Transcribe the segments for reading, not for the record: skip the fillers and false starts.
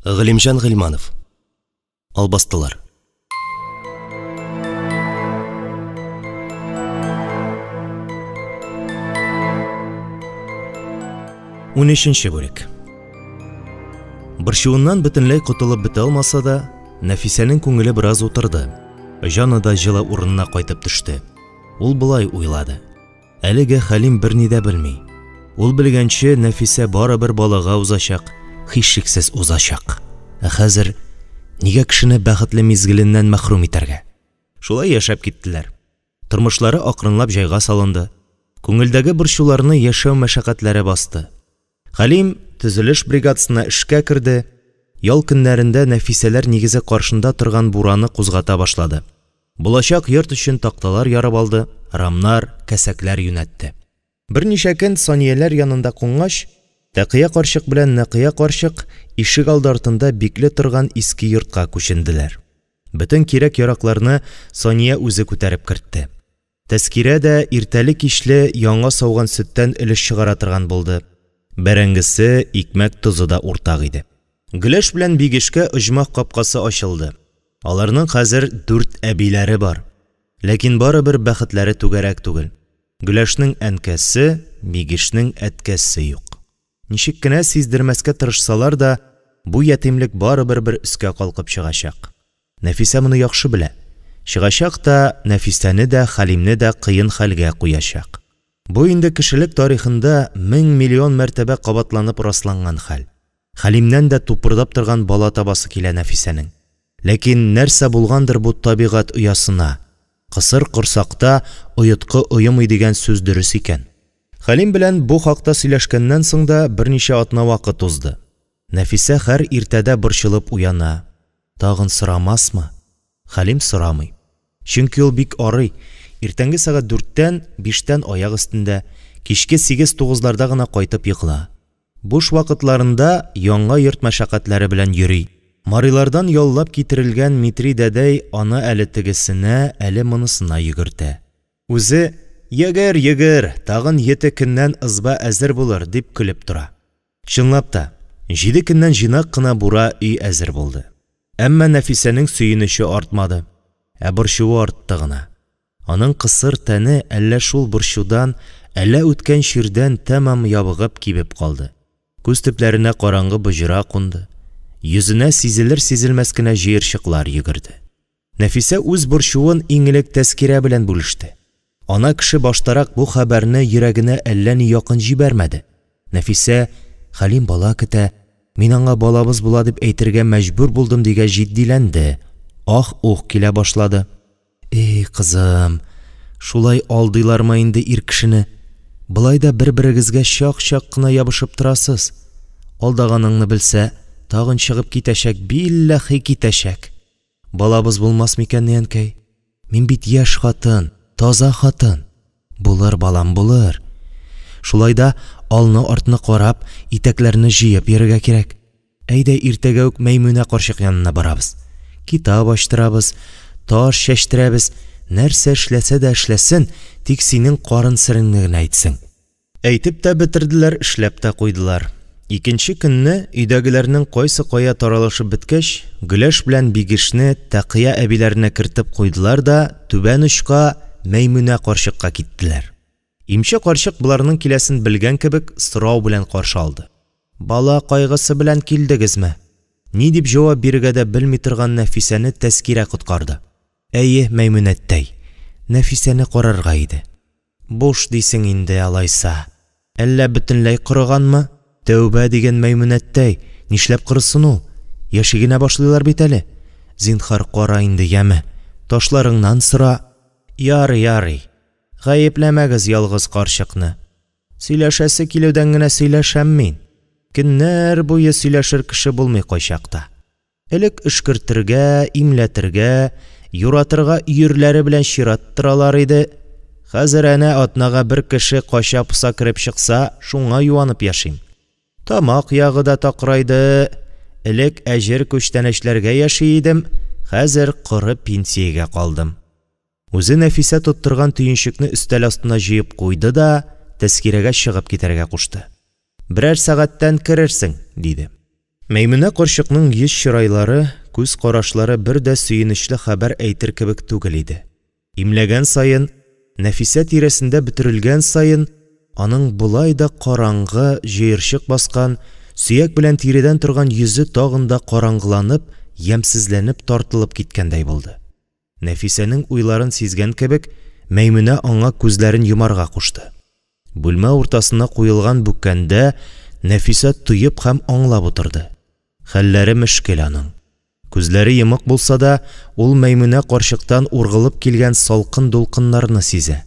Галимҗан Гыйльманов. Албастылар. Унөченче бүлек. Борчуыннан бөтенләй котылып бетә алмаса да, Нәфисәнең күңеле бераз утырды. Җаны да җылы урынына кайтып төште. Ул болай уйлады. Әлегә Хәлим берни дә белми. Ул белгәнче, Нәфисә барыбер балага узачак, һичшиксез узачак. Ә хәзер нигә кешене бәхетле мизгеленнән мәхрүм итәргә? Шулай яшәп киттеләр. Тормышлары акрынлап җайга салынды. Күңелдәге борчуларны яшәү мәшәкатьләре басты. Хәлим төзелеш бригадасына эшкә керде, ял көннәрендә Нәфисәләр нигезе каршында торган бураны кузгата башлады. Булачак йорт өчен такталар ярып алды, рамнар, кәсәкләр юнәтте. Берничә көн Санияләр янында кунгач, Тәкыя карчык белән Нәкыя карчык ишегалды артында бикле торган иске йортка күченделәр. Бөтен кирәк-яракларны Сания үзе күтәреп кертте. Тәскирә дә иртәле-кичле яңа сауган сөттән өлеш чыгара торган булды. Бәрәңгесе, икмәк-тозы да уртак иде. Гөләш белән Бигешкә оҗмах капкасы ачылды. Аларның хәзер дүрт әбиләре бар. Ләкин барыбер бәхетләре түгәрәк түгел. Гөләшнең әнкәсе, Бигешнең әткәсе юк. Ничек кенә сиздермәскә тырышсалар да, бу ятимлек барыбер бер өскә калкып чыгачак. Нәфисә моны яхшы белә. Чыгачак та, Нәфисәне дә, Хәлимне дә кыен хәлгә куячак. Бу инде кешелек тарихында мең-миллион мәртәбә кабатланып расланган хәл. Хәлимнән дә тупырдап торган бала табасы килә Нәфисәнең. Ләкин нәрсә булгандыр бу табигать оясына? Кысыр корсакта оеткы оемый дигән сүз дөрес икән. Хәлим белән бу хакта сөйләшкәннән соң да берничә атна вакыт узды. Нәфисә һәр иртәдә борчылып уяна. Тагын сорамасмы? Хәлим сорамый. Чөнки ул бик арый, иртәнге сәгать дүрттән, биштән аяк өстендә, кичке сигез-тугызларда гына кайтып егыла. Буш вакытларында яңа йорт мәшәкатьләре белән йөри. Марилардан яллап китерелгән Митри дәдәй аны әле тегесенә, әле монысына йөгертә. Үзе, Йөгер, йөгер, тагын ете көннән ызба әзер булыр, дип көлеп тора. Чынлап та, җиде көннән җыйнак кына бура өй әзер булды. Әмма Нәфисәнең сөенече артмады, ә борчуы артты гына. Аның кысыр тәне әллә шул борчудан, әллә үткән чирдән тәмам ябыгып кибеп калды. Күз төпләренә караңгы боҗра кунды, йөзенә сизелер-сизелмәс кенә җыерчыклар йөгерде. Нәфисә үз борчуын иң элек Тәскирә белән бүлеште. Ана кеше баштарак бу хәбәрне йөрәгенә әллә ни якын җибәрмәде. Нәфисә, Хәлим бала көтә, мин аңа балабыз була дип әйтергә мәҗбүр булдым дигәч җитдиләнде, ах-ух килә башлады. И, кызым, шулай алдыйлармы инде ир кешене? Болай да бер-берегезгә чак-чак кына ябышып торасыз. Алдаганыңны белсә, тагын чыгып китәчәк, билләхи китәчәк. Балабыз булмас микәнни, әнкәй? Мин бит яшь хатын, таза хатын. Булыр, балам, булыр. Шулай да алны-артны карап, итәкләрне җыеп йөрергә кирәк. Әйдә, иртәгә үк Мәймүнә карчык янына барабыз. Китап ачтырабыз, таш чәчтерәбез, нәрсә эшләсә дә эшләсен, тик синең карын сереңне генә әйтсен. Әйтеп тә бетерделәр, эшләп тә куйдылар. Икенче көнне, өйдәгеләрнең кайсы кая таралышып беткәч, Гөләш белән Бигешне Тәкыя әбиләренә кертеп куйдылар да түбән очка, Мәймүнә карчыкка киттеләр. Имче карчык боларның киләсен белгән кебек, сорау белән каршы алды. Бала кайгысы белән килдегезме? Ни дип җавап бирергә дә белми торган Нәфисәне Тәскирә коткарды. Әйе, Мәймүнәттәй, Нәфисәне карарга иде. Буш дисең инде, алайса. Әллә бөтенләй корыганмы? Тәүбә диген, Мәймүнәттәй, нишләп корысын ул? Яши генә башлыйлар бит әле. Зинһар, кара инде, яме. Ташларыңнан сора. Ярый, ярый. Гаепләмәгез ялгыз карчыкны. Сөйләшәсе килүдән генә сөйләшәм мин. Көннәр буе сөйләшер кеше булмый кайчакта. Элек өшкертергә, имләтергә, юратырга өерләре белән чират торалар иде. Хәзер әнә атнага бер кеше кача-поса кереп чыкса, шуңа юанып яшим. Тамак ягы да такырайды. Элек әҗер-күчтәнәчләргә яши идем, хәзер коры пенсиягә калдым. Үзе Нәфисә тоттырган төенчекне өстәл астына җыеп куйды да Тәскирәгә чыгып китәргә кушты. Берәр сәгатьтән керерсең, диде. Мәймүнә карчыкның йөз-чырайлары, күз карашлары бер дә сөенечле хәбәр әйтер кебек түгел иде. Имләгән саен, Нәфисә тирәсендә бөтерелгән саен, аның болай да караңгы, җыерчык баскан, сөяк белән тиредән торган йөзе тагын да караңгыланып, ямьсезләнеп, тартылып киткәндәй булды. Нәфисәнең уйларын сизгән кебек, Мәймүнә аңа күзләрен йомарга кушты. Бүлмә уртасына куелган бүкәндә Нәфисә тоеп һәм аңлап утырды. Хәлләре мөшкел аның. Күзләре йомык булса да, ул Мәймүнә карчыктан ургылып килгән салкын дулкыннарны сизә.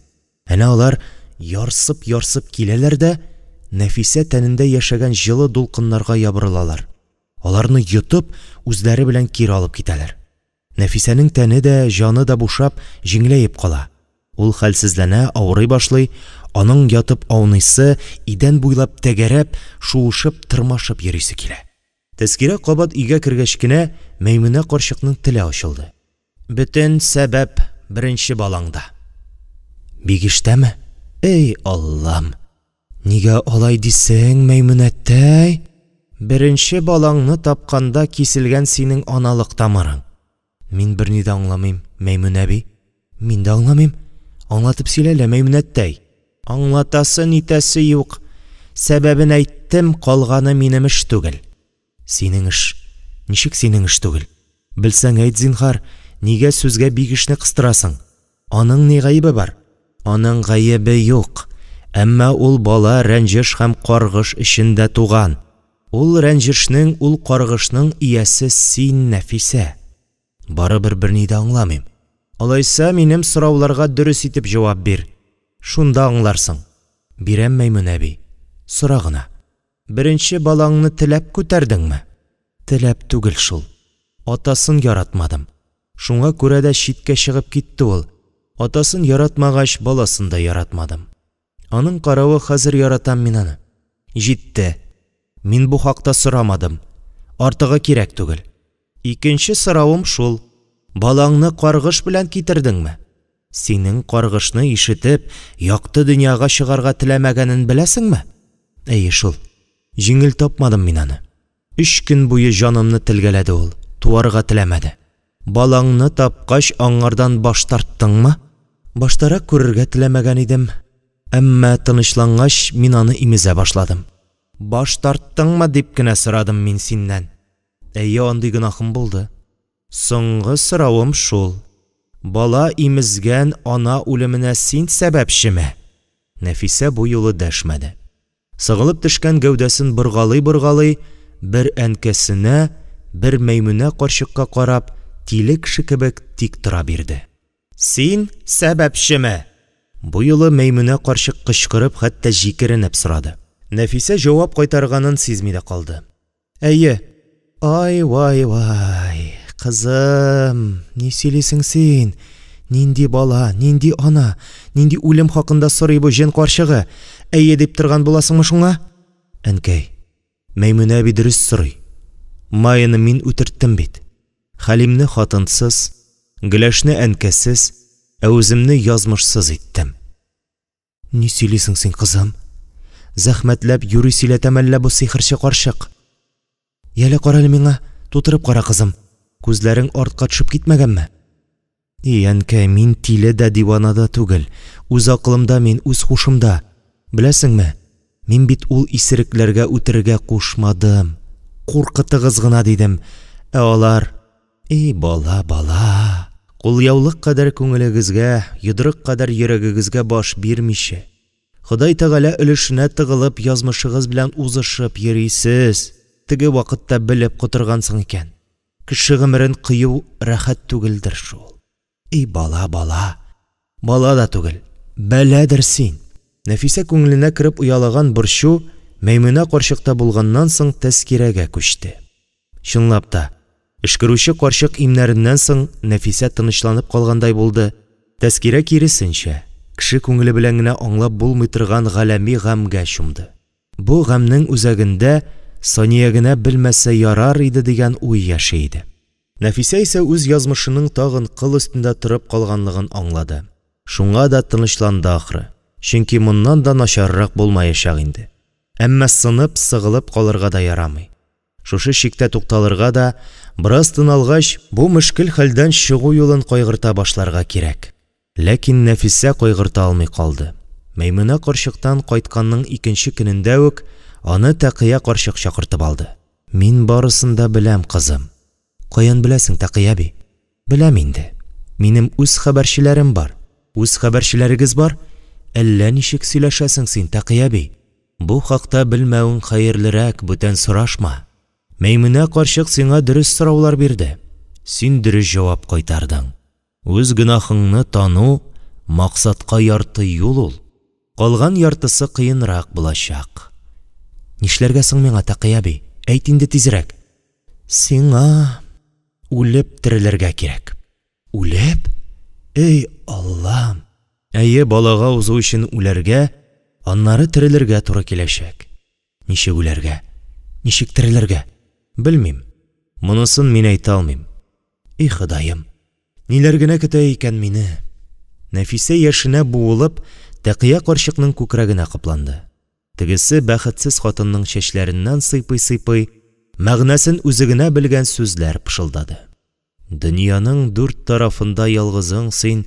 Әнә алар ярсып-ярсып киләләр дә Нәфисә тәнендә яшәгән җылы дулкыннарга ябырылалар, аларны йотып, үзләре белән кире алып китәләр. Нәфисәнең тәне дә, җаны да бушап, җиңеләеп кала. Ул хәлсезләнә, авырый башлый, аның ятып ауныйсы, идән буйлап тәгәрәп, шуышып, тырмашып йөрисе килә. Тәскирә кабат өйгә кергәч кенә, Мәймүнә карчыкның теле ачылды. Бөтен сәбәп беренче балаңда. Бигештәме? Эй, Аллам! Нигә алай дисең, Мәймүнәттәй? Беренче балаңны тапканда киселгән синең аналык тамырың. Мин берни дә аңламыйм, Мәймүнә әби. Мин дә аңламыйм. Аңлатып сөйлә әле, Мәймүнәттәй. Аңлатасы-нитәсе юк. Сәбәбен әйттем, калганы минем эш түгел. Синең эш. Ничек синең эш түгел? Белсәң әйт, зинһар, нигә сүзгә Бигешне кыстырасың? Аның ни гаебе бар? Аның гаебе юк. Әмма ул бала рәнҗеш һәм каргыш эчендә туган. Ул рәнҗешнең, ул каргышның иясе син, Нәфисә. Барыбер берни дә аңламыйм. Алайса, минем сорауларга дөрес итеп җавап бир. Шунда аңларсың. Бирәм, Мәймүнә әби. Сора гына. Беренче балаңны теләп күтәрдеңме? Теләп түгел шул. Атасын яратмадым. Шуңа күрә дә читкә чыгып китте ул. Атасын яратмагач, баласын да яратмадым. Аның каравы хәзер яратам мин аны. Җитте. Мин бу хакта сорамадым. Артыгы кирәк түгел. Икенче соравым шул. Балаңны каргыш белән китердеңме? Синең каргышны ишетеп, якты дөньяга чыгарга теләмәгәнен беләсеңме? Әйе шул. Җиңел тапмадым мин аны. Өч көн буе җанымны телгәләде ул, туарга теләмәде. Балаңны тапкач, аңардан баш тарттыңмы? Баштарак күрергә теләмәгән идем. Әмма тынычлангач, мин аны имезә башладым. Баш тарттыңмы, дип кенә сорадым мин синнән. Әйе, андый гөнаһым булды. Соңгы соравым шул. Бала имезгән ана үлеменә син сәбәпчеме? Нәфисә бу юлы дәшмәде. Сыгылып төшкән гәүдәсен боргалый-боргалый, бер әнкәсенә, бер Мәймүнә карчыкка карап, тиле кеше кебек тик тора бирде. Син сәбәпчеме? Бу юлы Мәймүнә карчык кычкырып, хәтта җикеренеп сорады. Нәфисә җавап кайтарганын сизми дә калды. Әйе. Ай-вай-вай, кызым, ни сөйлисең син? Нинди бала, нинди ана, нинди үлем хакында сорый бу җен карчыгы? Әйе дип торган буласыңмы шуңа? Әнкәй, Мәймүнә әби дөрес сорый. Майяны мин үтерттем бит. Хәлимне хатынсыз, Гөләшне әнкәсез, ә үземне язмышсыз иттем. Ни сөйлисең син, кызым? Зәхмәтләп юри сөйләтә мәллә бу сихерче карчык? Яле, карале миңа, тутырып кара, кызым. Күзләрең артка төшеп китмәгәнме? И, әнкәй, мин тиле дә, дивана да түгел. Үз акылымда мин, үз һушымда. Беләсеңме, мин бит ул исерекләргә үтерергә кушмадым. Куркытыгыз гына дидем. Ә алар И бала, бала! Кулъяулык кадәр күңелегезгә, йодрык кадәр йөрәгегезгә баш бирмичә, Ходай Тәгалә өлешенә тыгылып, язмышыгыз белән узышып йөрисез. Теге вакытта белеп котыргансың икән. Кеше гомерен кыю рәхәт түгелдер шул. И бала, бала! Бала да түгел, бәладер син! Нәфисә күңеленә кереп оялаган борчу Мәймүнә карчыкта булганнан соң Тәскирәгә күчте. Чынлап та, өшкерүче карчык имнәреннән соң Нәфисә тынычланып калгандай булды, Тәскирә киресенчә, кеше күңеле белән генә аңлап булмый торган галәми гамьгә чумды. Бу гамьнең үзәгендә Сания генә белмәсә ярар иде дигән уй яши иде. Нәфисә исә үз язмышының тагын кыл өстендә торып калганлыгын аңлады. Шуңа да тынычланды ахры, чөнки моннан да начаррак булмаячак инде. Әмма сынып, сыгылып калырга да ярамый. Шушы чиктә тукталырга да, бераз тын алгач, бу мөшкел хәлдән чыгу юлын кайгырта башларга кирәк. Ләкин Нәфисә кайгырта алмый калды. Мәймүнә карчыктан кайтканның икенче көнендә үк аны Тәкыя карчык чакыртып алды. Мин барысын да беләм, кызым. Каян беләсең, Тәкыя әби? Беләм инде. Минем үз хәбәрчеләрем бар. Үз хәбәрчеләрегез бар? Әллә ничек сөйләшәсең син, Тәкыя әби. Бу хакта белмәвең хәерлерәк, бүтән сорашма. Мәймүнә карчык сиңа дөрес сораулар бирде. Син дөрес җавап кайтардың. Үз гөнаһыңны тану, максатка ярты юл ул. Калган яртысы кыенрак булачак. Нишләргә соң миңа, Тәкыя әби? Әйт инде тизрәк. Сиңа үлеп терелергә кирәк. Үлеп? Эй, Аллам! Әйе, балага узу өчен үләргә, аннары терелергә туры киләчәк. Ничек үләргә? Ничек терелергә? Белмим. Монысын мин әйтә алмыйм. И Ходаем! Ниләр генә көтә икән мине? Нәфисә яшенә буылып, Тәкыя карчыкның күкрәгенә капланды. Тегесе бәхетсез хатынның чәчләреннән сыйпый-сыйпый, мәгънәсен үзе генә белгән сүзләр пышылдады. Дөньяның дүрт тарафында ялгызың син,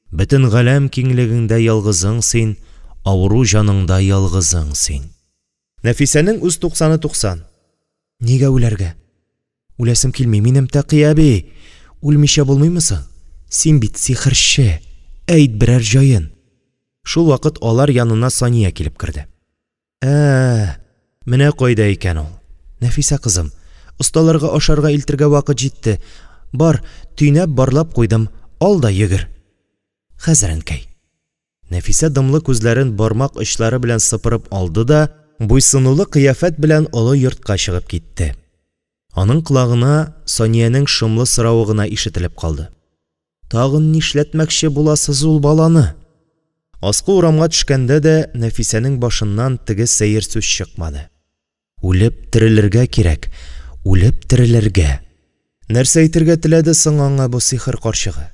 бөтен галәм киңлегеңдә ялгызың син, авыру җаныңда ялгызың син. Нәфисәнең үз туксаны туксан. Нигә үләргә? Үләсем килми минем, Тәкыя әби! Үлмичә булмыймы соң? Син бит сихерче! Әйт берәр җаен! Шул вакыт алар янына Сания килеп керде. Ә, менә кайда икән ул. Нәфисә кызым, осталарга ашарга илтергә вакыт җитте. Бар, төйнәп барлап куйдым, ал да йөгер. Хәзер, әнкәй. Нәфисә дымлы күзләрен бармак очлары белән сыпырып алды да, буйсынулы кыяфәт белән олы йортка чыгып китте. Аның колагына Саниянең шомлы соравы гына ишетелеп калды. Тагын нишләтмәкче буласыз ул баланы? Аскы урамга төшкәндә дә Нәфисәнең башыннан теге сәер сүз чыкмады. Үлеп терелергә кирәк, үлеп терелергә. Нәрсә әйтергә теләде соң аңа бу сихер карчыгы?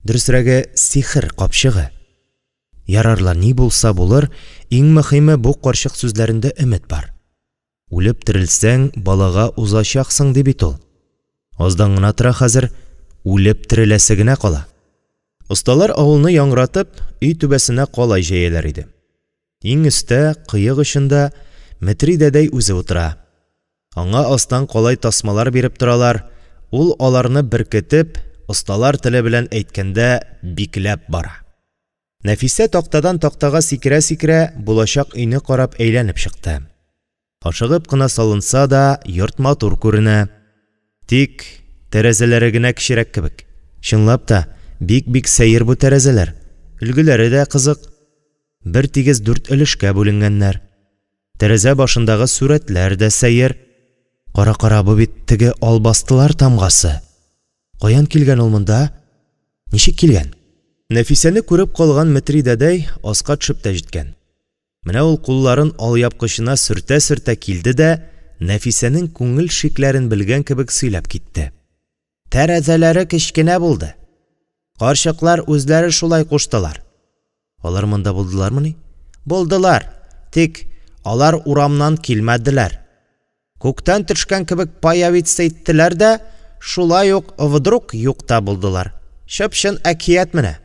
Дөресрәге, сихер капчыгы. Ярар ла, ни булса булыр, иң мөхиме бу карчык сүзләрендә өмет бар. Үлеп терелсәң, балага узачаксың, ди бит ул. Аздан гына тора хәзер, үлеп тереләсе генә кала. Осталар авылны яңгыратып, өй түбәсенә калай җәяләр иде. Иң өстә, кыек очында, Метри дәдәй үзе утыра. Аңа астан калай тасмалар биреп торалар, ул аларны беркетеп, осталар теле белән әйткәндә, бикләп бара. Нәфисә тактадан тактага сикерә-сикерә, булачак өйне карап әйләнеп чыкты. Ашыгып кына салынса да, йорт матур күренә. Тик тәрәзәләре генә кечерәк кебек. Чынлап та, бик-бик сәер бу тәрәзәләр. Өлгеләре дә кызык. Бер тигез дүрт өлешкә бүленгәннәр. Тәрәзә башындагы сурәтләр дә сәер. Кара-кара, бу бит теге албастылар тамгасы. Каян килгән ул монда? Ничек килгән? Нәфисәне күреп калган Метри дәдәй аска төшеп тә җиткән. Менә ул кулларын алъяпкычына сөртә-сөртә килде дә Нәфисәнең күңел шикләрен белгән кебек сөйләп китте. Тәрәзәләре кечкенә булды. Карчыклар үзләре шулай куштылар. Алар монда булдылармыни? Булдылар. Тик алар урамнан килмәделәр. Күктән төшкән кебек появиться иттеләр дә, шулай ук вдруг юк та булдылар. Чып-чын әкият менә.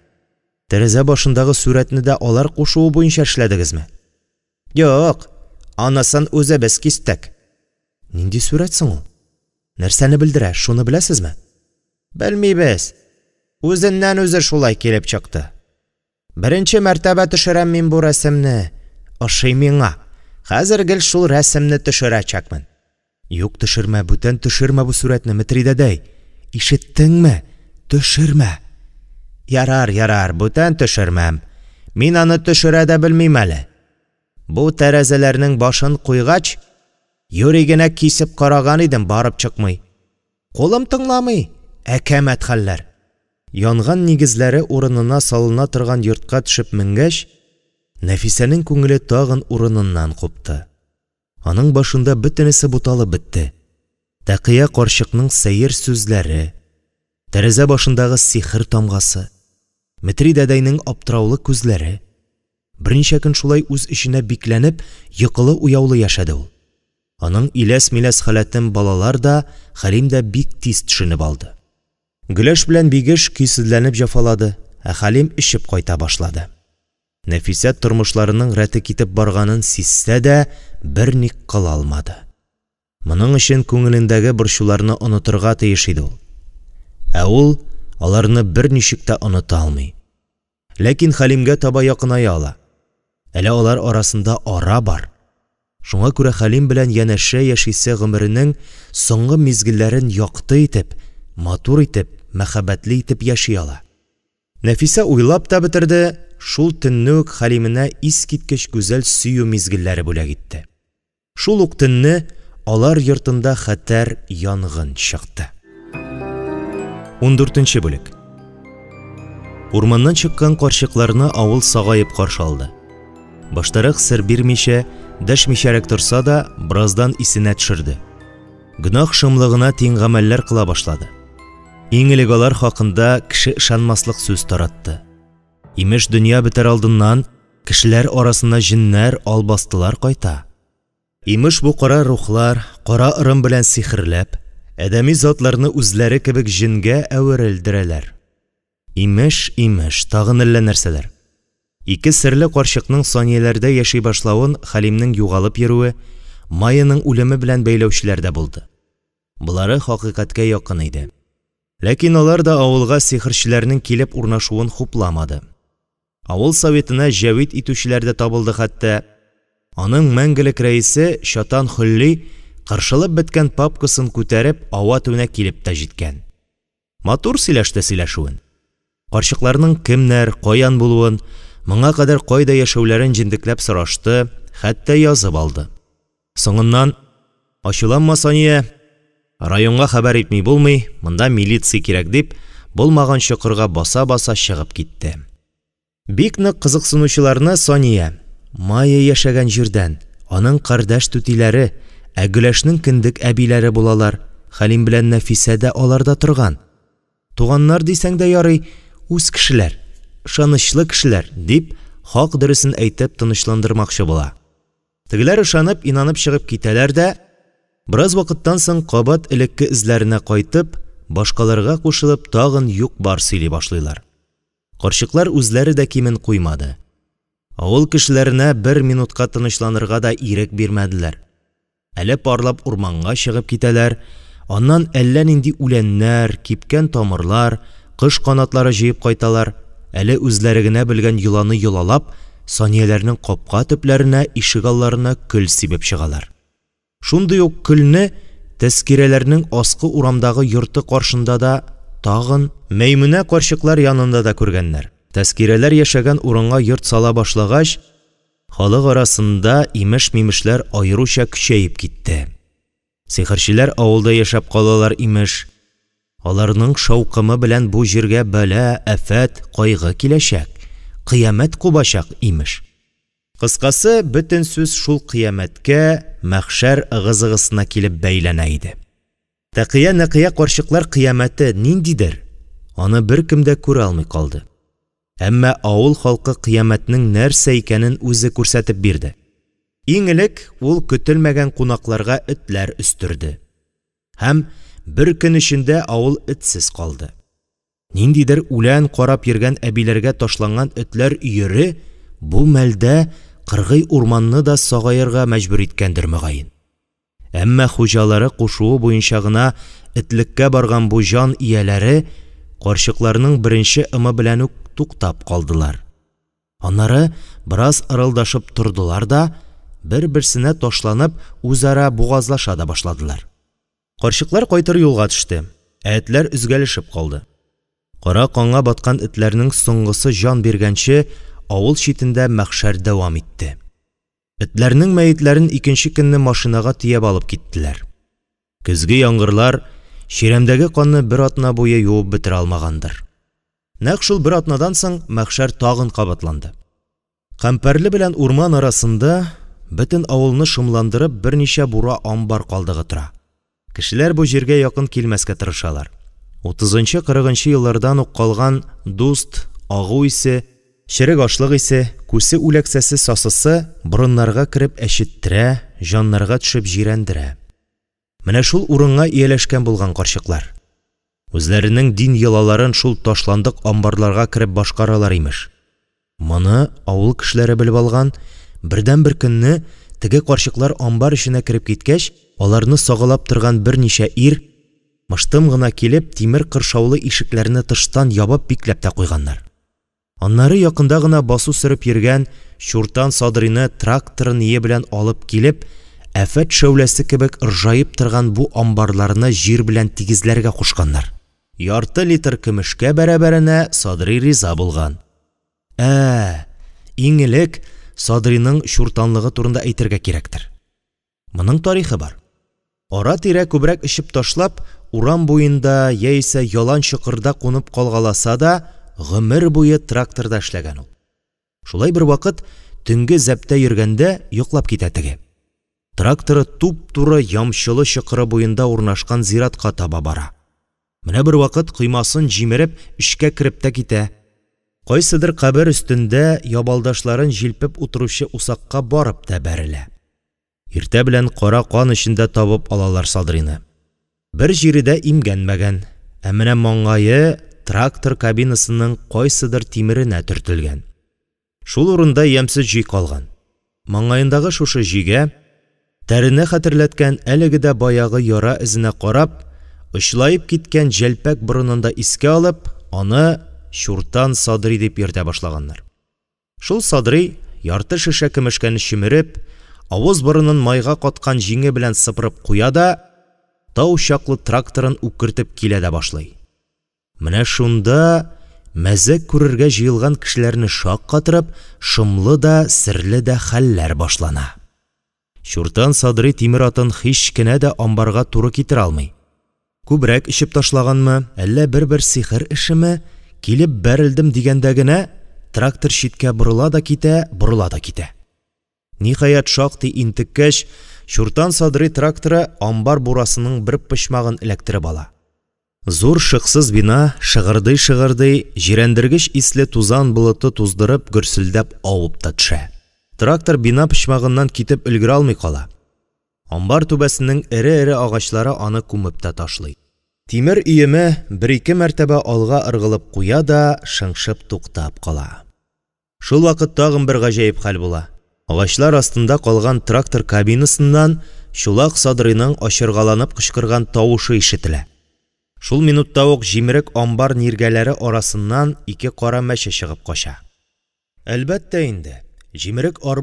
Тәрәзә башындагы сурәтне дә алар кушуы буенча эшләдегезме? Юк, анысын үзебез кистек. Нинди сурәт соң ул? Нәрсәне белдерә, шуны беләсезме? Белмибез. Үзеннән-үзе шулай килеп чыкты. Беренче мәртәбә төшерәм мин бу рәсемне. Ошый миңа. Хәзер гел шул рәсемне төшерәчәкмен. Юк, төшермә, бүтән төшермә бу сурәтне, Метри дәдәй! Ишеттеңме? Төшермә! Ярар, ярар, бүтән төшермәм. Мин аны төшерә дә белмим әле. Бу тәрәзәләрнең башын куйгач, юри генә кисеп караган идем, барып чыкмый. Кулым тыңламый, әкәмәт хәлләр. Янган нигезләре урынына салына торган йортка төшеп менгәч, Нәфисәнең күңеле тагын урыныннан купты. Аның башында бөтенесе буталып бетте. Тәкыя карчыкның сәер сүзләре, тәрәзә башындагы сихер тамгасы, Метри дәдәйнең аптыраулы күзләре. Берничә көн шулай үз эченә бикләнеп, йокылы-уяулы яшәде ул. Аның иләс-миләс халәтен балалар да, Хәлим дә бик тиз төшенеп алды. Гөләш белән Бигеш көйсезләнеп җәфалады, ә Хәлим эчеп кайта башлады. Нәфисә тормышларының рәте китеп барганын сизсә дә, берни кыла алмады. Моның өчен күңелендәге борчуларны онытырга тиеш иде ул. Ә ул аларны берничек тә оныта алмый. Ләкин Хәлимгә таба якыная ала. Әле алар арасында ара бар. Шуңа күрә Хәлим белән янәшә яшисе гомеренең соңгы мизгелләрен якты итеп, матур итеп, мәхәббәтле итеп яши ала. Нәфисә уйлап та бетерде, шул төнне үк Хәлименә искиткеч гүзәл сөю мизгелләре бүләк итте. Шул ук төнне алар йортында хәтәр янгын чыкты. Ундүртенче бүлек. Урманнан чыккан карчыкларны авыл сагаеп каршы алды. Баштарак сер бирмичә, дәшмичәрәк торса да, бераздан исенә төшерде. Гөнаһ шомлыгына тиң гамәлләр кыла башлады. Иң элек алар хакында кеше ышанмаслык сүз таратты. Имеш, дөнья бетәр алдыннан кешеләр арасына җеннәр, албастылар кайта. Имеш, бу кара рухлар, кара ырым белән сихерләп, адәми затларны үзләре кебек җенгә әверелдерәләр. Имеш, имеш, тагын әллә нәрсәләр. Ике серле карчыкның Санияләрдә яши башлавын Хәлимнең югалып йөрүе, Майяның үлеме белән бәйләүчеләр дә булды. Болары хакыйкатькә якын иде. Ләкин алар да авылга сихерчеләрнең килеп урнашуын хупламады. Авыл советына җәвит итүчеләр дә табылды хәтта. Аның мәңгелек рәисе Чатан Хөлли кыршылып беткән папкасын күтәреп ава-түнә килеп тә җиткән. Матур сөйләште сөйләшүен. Карчыкларның кемнәр, каян булуын, моңа кадәр кайда яшәүләрен җентекләп сорашты, хәтта язып алды. Соңыннан, Ачуланма, Сания, районга хәбәр итми булмый, монда милиция кирәк, дип, булмаган чокырга баса-баса чыгып китте. Бик нык кызыксынучыларны Сания, Майя яшәгән җирдән, аның кардәш түтиләре, ә Гөләшнең кендек әбиләре булалар, Хәлим белән Нәфисә дә аларда торган. Туганнар дисәң дә ярый, үз кешеләр, ышанычлы кешеләр, дип, хак дөресен әйтеп тынычландырмакчы була. Тегеләр ышанып, инанып чыгып китәләр дә, бераз вакыттан соң кабат элекке эзләренә кайтып, башкаларга кушылып тагын юк-бар сөйли башлыйлар. Карчыклар үзләре дә кимен куймады. Авыл кешеләренә бер минутка тынычланырга да ирек бирмәделәр. Әле парлап урманга чыгып китәләр, аннан әллә нинди үләннәр, кипкән тамырлар, кош канатлары җыеп кайталар, әле үзләре генә белгән йоланы йолалап, Санияләрнең капка төпләренә, ишегалларына көл сибеп чыгалар. Шундый ук көлне Тәскирәләрнең аскы урамдагы йорты каршында да, тагын Мәймүнә карчыклар янында да күргәннәр. Тәскирәләр яшәгән урынга йорт сала башлагач, халык арасында имеш-мимешләр аеруча көчәеп китте. Сихерчеләр авылда яшәп калалар, имеш. Аларның шаукымы белән бу җиргә бәла, афәт, кайгы киләчәк, кыямәт кубачак, имеш. Кыскасы, бөтен сүз шул кыямәткә, мәхшәр ыгы-зыгысына килеп бәйләнә иде. Тәкыя-Нәкыя карчыклар кыямәте ниндидер, аны беркем дә күрә алмый калды. Әмма авыл халкы кыямәтнең нәрсә икәнен үзе күрсәтеп бирде. Иң элек ул көтелмәгән кунакларга этләр өстерде. Һәм бер көн эчендә авыл этсез калды. Ниндидер үлән карап йөргән әбиләргә ташланган этләр өере бу мәлдә кыргый урманны да сагаерга мәҗбүр иткәндер, мөгаен. Әмма хуҗалары кушуы буенча гына этлеккә барган бу җан ияләре карчыкларның беренче ымы белән үк туктап калдылар. Аннары бераз ырылдашып тордылар да, бер-берсенә ташланып, үзара бугазлаша да башладылар. Карчыклар кайтыр юлга төште, ә этләр өзгәлешеп калды. Кара канга баткан этләрнең соңгысы җан биргәнче, авыл читендә мәхшәр дәвам итте. Этләрнең мәетләрен икенче көнне машинага төяп алып киттеләр. Көзге яңгырлар чирәмдәге канны бер атна буе юып бетерә алмагандыр. Нәкъ шул бер атнадан соң мәхшәр тагын кабатланды. Кампәрле белән урман арасында бөтен авылны шомландырып берничә бура амбар калдыгы тора. Кешеләр бу җиргә якын килмәскә тырышалар. Утызынчы-кырыгынчы еллардан ук калган дуст, агу исе, Черек ашлык исе, күсе үләксәсе сасысы борыннарга кереп әчеттерә, җаннарга төшеп җирәндерә. Менә шул урынга ияләшкән булган карчыклар. Үзләренең дин йолаларын шул ташландык амбарларга кереп башкаралар, имеш. Моны авыл кешеләре белеп алган, бердәнбер көнне, теге карчыклар амбар эченә кереп киткәч, аларны сагалап торган берничә ир, мыштым гына килеп, тимер кыршаулы ишекләрне тыштан ябып бикләп тә куйганнар. Аннары якында гына басу сөреп йөргән Чуртан Садрины тракторы-ние белән алып килеп, афәт шәүләсе кебек ыржаеп торган бу амбарларны җир белән тигезләргә кушканнар. Ярты литр көмешкә бәрабәренә Садри риза булган. Ә, иң элек Садриның чуртанлыгы турында әйтергә кирәктер. Моның тарихы бар. Ара-тирә күбрәк эчеп ташлап, урам буенда яисә ялан чокырда кунып калгаласа да, гомер буе тракторда эшләгән ул. Шулай бервакыт төнге зәптә йөргәндә йоклап китә теге. Тракторы туп-туры Ямчылы чокыры буенда урнашкан зиратка таба бара. Менә бервакыт коймасын җимереп, эчкә кереп тә китә. Кайсыдыр кабер өстендә ябалдашларын җилпеп утыручы усакка барып та бәрелә. Иртә белән кара кан эчендә табып алалар Садрины. Бер җире дә имгәнмәгән, ә менә маңгае трактор кабинасының кайсыдыр тимеренә төртелгән. Шул урында ямьсез җөй калган. Маңгаендагы шушы җөйгә, тәрене хәтерләткән әлеге дә баягы яра эзенә карап, очлаеп киткән җәлпәк борынын да искә алып, аны Чуртан Садри дип йөртә башлаганнар. Шул Садри, ярты шешә көмешкәне чөмереп, авыз-борынын майга каткан җиңе белән сыпырып куя да, тау чаклы тракторын үкертеп килә дә башлый. Менә шунда, мәзәк күрергә җыелган кешеләрне шаккатырып, шомлы да, серле дә хәлләр башлана. Чуртан Садри тимер атын һич кенә дә амбарга туры китерә алмый. Күбрәк эчеп ташлаганмы, әллә бер-бер сихер эшеме, килеп бәрелдем дигәндә генә, трактор читкә борыла да китә, борыла да китә. Ниһаять, шактый интеккәч, Чуртан Садри тракторы амбар бурасының бер почмагын эләктереп ала. Зур шыксыз бина, шыгырдый-шыгырдый, җирәндергеч исле тузан болыты туздырып, гөрселдәп авып та төшә. Трактор бина почмагыннан китеп өлгерә алмый кала. Амбар түбәсенең эре-эре агачлары аны күмеп тә ташлый. Тимер өеме бер-ике мәртәбә алга ыргылып куя да шыңшып туктап кала. Шул вакыт тагын бер гаҗәеп хәл була. Агачлар астында калган трактор кабинасыннан Чулак Садрыйның ачыргаланып кычкырган тавышы ишетелә. Шул минутта ук җимерек амбар ниргәләре арасыннан ике кара мәче чыгып кача. Әлбәттә инде, җимерек ар...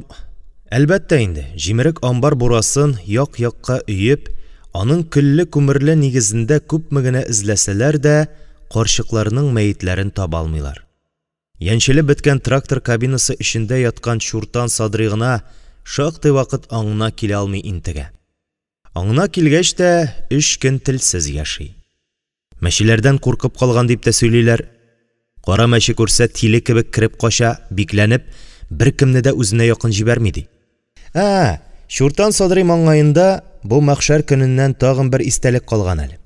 Әлбәттә инде, җимерек амбар бурасын як-якка өеп, аның көлле-күмерле нигезендә күпме генә эзләсәләр дә, карчыкларның мәетләрен таба алмыйлар. Яньчелеп беткән трактор кабинасы эчендә яткан Чуртан Садри гына шактый вакыт аңына килә алмый интегә. Аңына килгәч тә, өч көн телсез яши. Мәчеләрдән куркып калган дип тә сөйлиләр. Кара мәче күрсә, тиле кебек кереп кача, бикләнеп, беркемне дә үзенә якын җибәрми, ди. Ә, Чуртан Садри маңгаенда бу мәхшәр көненнән тагын бер истәлек калган әле.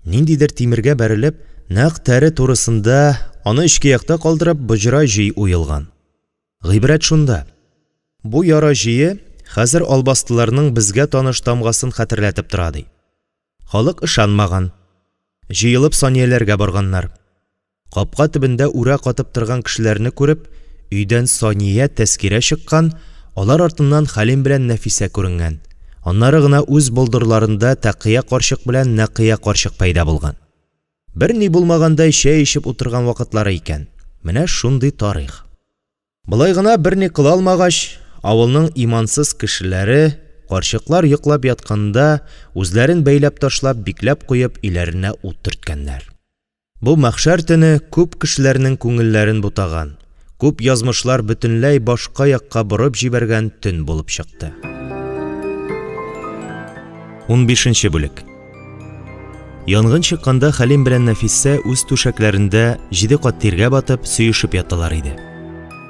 Ниндидер тимергә бәрелеп, нәкъ тәре турысында, аны эчке якта калдырып, боҗра җөй уелган. Гыйбрәт шунда, бу яра җөе хәзер албастыларның безгә таныш тамгасын хәтерләтеп тора, ди. Халык ышанмаган. Җыелып Санияләргә барганнар. Капка төбендә үрә катып торган кешеләрне күреп, өйдән Сания, Тәскирә чыккан, алар артыннан Хәлим белән Нәфисә күренгән. Аннары гына үз болдырларында Тәкыя карчык белән Нәкыя карчык пәйда булган. Берни булмагандай чәй эчеп утырган вакытлары икән. Менә шундый тарих. Болай гына берни кыла алмагач, авылның имансыз кешеләре, карчыклар йоклап ятканда, үзләрен бәйләп ташлап, бикләп куеп, өйләренә ут төрткәннәр. Бу мәхшәр төне күп кешеләрнең күңелләрен бутаган, күп язмышлар бөтенләй башка якка борып җибәргән төн булып чыкты. Унбишенче бүлек. Янгын чыкканда Хәлим белән Нәфисә үз түшәкләрендә җиде кат тиргә батып, сөешеп яталар иде.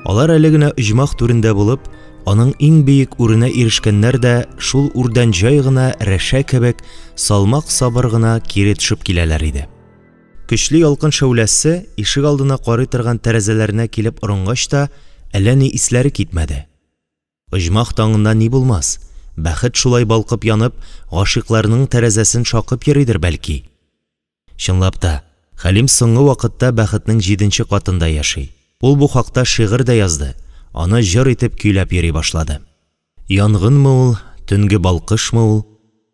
Алар әле генә оҗмах түрендә булып, аның иң биек үренә ирешкәннәр дә шул үрдән җай гына рәшә кебек салмак-сабыр гына кире төшеп киләләр иде. Көчле ялкын шәүләсе ишегалдына карый торган тәрәзәләренә килеп орынгач та, әллә ни исләре китмәде. Оҗмах таңында ни булмас, бәхет шулай балкып янып, гашыйкларның тәрәзәсен шакып йөридер, бәлки. Чынлап та, Хәлим соңгы вакытта бәхетнең җиденче катында яши. Ул бу хакта шигырь дә язды, аны җыр итеп көйләп йөри башлады. Янгынмы ул, төнге балкышмы ул,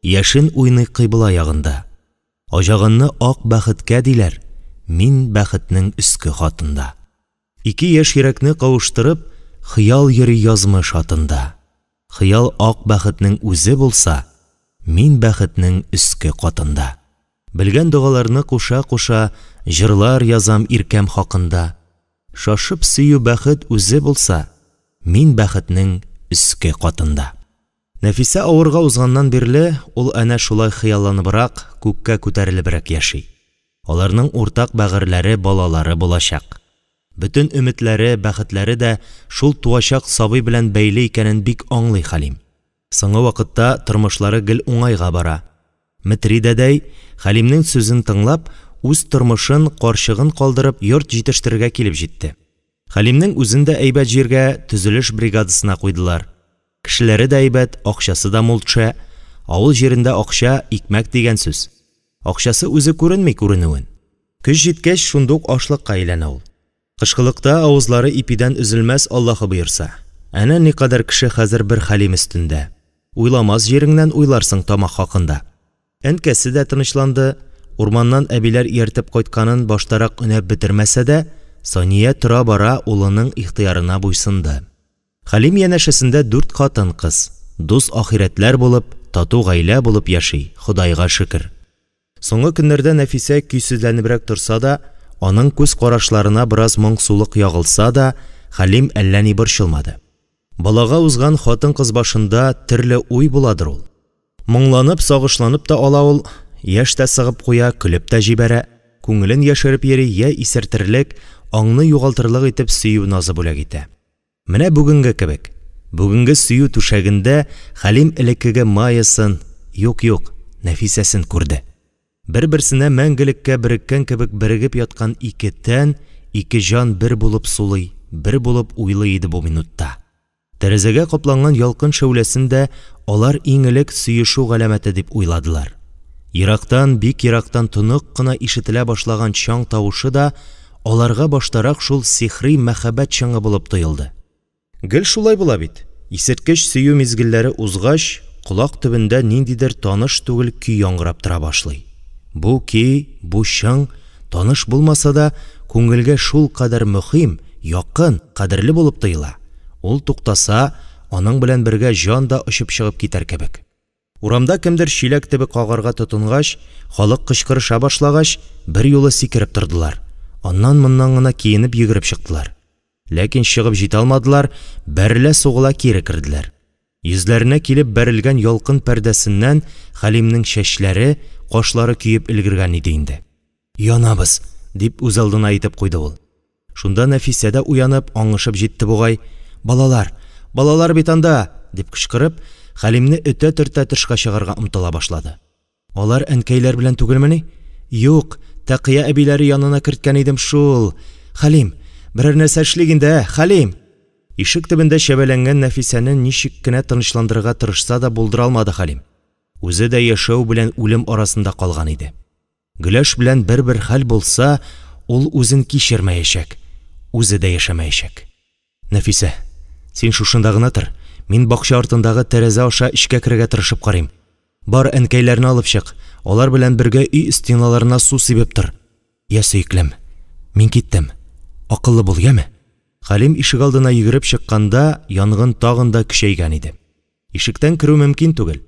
яшен уйный кыйбла ягында. Аҗаганны ак бәхеткә диләр, мин бәхетнең өске катында. Ике яшь йөрәкне кавыштырып, хыял йөри язмыш атында. Хыял ак бәхетнең үзе булса, мин бәхетнең өске катында. Белгән догаларны куша-куша, җырлар язам иркәм хакында. Шашып сөю бәхет үзе булса, мин бәхетнең өске катында. Нәфисә авырга узганнан бирле, ул әнә шулай хыялланыбрак, күккә күтәрелебрәк яши. Аларның уртак бәгырьләре, балалары булачак. Бөтен өметләре, бәхетләре дә шул туачак сабый белән бәйле икәнен бик аңлый Хәлим. Соңгы вакытта тормышлары гел уңайга бара. Метри дәдәй, Хәлимнең сүзен тыңлап, үз тормышын, карчыгын калдырып, йорт җитештерергә килеп җитте. Хәлимнең үзен дә әйбәт җиргә, төзелеш бригадасына куйдылар. Кешеләре дә әйбәт, акчасы да мул төшә. Авыл җирендә акча, икмәк дигән сүз. Акчасы үзе күренми күренүен. Көз җиткәч, шундук ашлыкка әйләнә ул. Кышкылыкта авызлары ипидән өзелмәс, Аллаһы боерса. Әнә никадәр кеше хәзер бер Хәлим өстендә. Уйламас җиреңнән уйларсың тамак хакында. Әнкәсе дә тынычланды, урманнан әбиләр ияртеп кайтканын баштарак өнәп бетермәсә дә, Сания тора-бара улының ихтыярына буйсынды. Хәлим янәшәсендә дүрт хатын-кыз, дус ахирәтләр булып, тату гаилә булып яши, Ходайга шөкер. Соңгы көннәрдә Нәфисә көйсезләнебрәк торса да, аның күз карашларына бераз моңсулык ягылса да, Хәлим әллә ни борчылмады. Балага узган хатын-кыз башында төрле уй буладыр ул. Моңланып, сагышланып та ала ул, яшь тә сыгып куя, көлеп тә җибәрә, күңелен яшереп йөри, йә исертерлек, аңны югалтырлык итеп сөю назы бүләк итә. Менә бүгенге кебек. Бүгенге сөю түшәгендә Хәлим элеккеге Майясын, юк-юк, Нәфисәсен күрде. Бер-берсенә мәңгелеккә береккән кебек берегеп яткан ике тән, ике җан бер булып сулый, бер булып уйлый иде бу минутта. Тәрәзәгә капланган ялкын шәүләсен дә алар иң элек сөешү галәмәте дип уйладылар. Ерактан, бик ерактан тонык кына ишетелә башлаган чаң тавышы да аларга баштарак шул сихри мәхәббәт чыңы булып тоелды. Гел шулай була бит, исерткеч сөю мизгелләре узгач, колак төбендә ниндидер таныш түгел көй яңгырап тора башлый. Бу көй, бу чың, таныш булмаса да, күңелгә шулкадәр мөһим, якын, кадерле булып тоела. Ул туктаса, аның белән бергә җан да очып чыгып китәр кебек. Урамда кемдер чиләк төбе кагарга тотынгач, халык кычкырыша башлагач, берьюлы сикереп тордылар. Аннан-моннан гына киенеп йөгереп чыктылар. Ләкин чыгып җитә алмадылар, бәрелә-сугыла кире керделәр. Йөзләренә килеп бәрелгән ялкын пәрдәсеннән Хәлимнең чәчләре, кашлары көеп өлгергән иде инде. Янабыз! дип үзалдына әйтеп куйды ул. Шунда Нәфисә дә уянып, аңышып җитте бугай. Балалар! Балалар бит анда! дип кычкырып, Хәлимне этә-төртә тышка чыгарга омтыла башлады. Алар әнкәйләр белән түгелмени? Юк, Тәкыя әбиләре янына керткән идем шул. Хәлим, берәр нәрсә эшлик инде, ә, Хәлим! Ишек төбендә чәбәләнгән Нәфисәне ничек кенә тынычландырырга тырышса да булдыра алмады Хәлим. Үзе дә яшәү белән үлем арасында калган иде. Гөләш белән бер-бер хәл булса, ул үзен кичермәячәк, үзе дә яшәмәячәк. Нәфисә, син шушында гына тор, мин бакча артындагы тәрәзә аша эчкә керергә тырышып карыйм. Бар, әнкәйләрне алып чык, алар белән бергә өй стеналарына су сибеп тор. Йә, сөеклем, мин киттем. Акыллы бул, яме? Хәлим ишегалдына йөгереп чыкканда, янгын тагын да көчәйгән иде. Ишектән керү мөмкин түгел.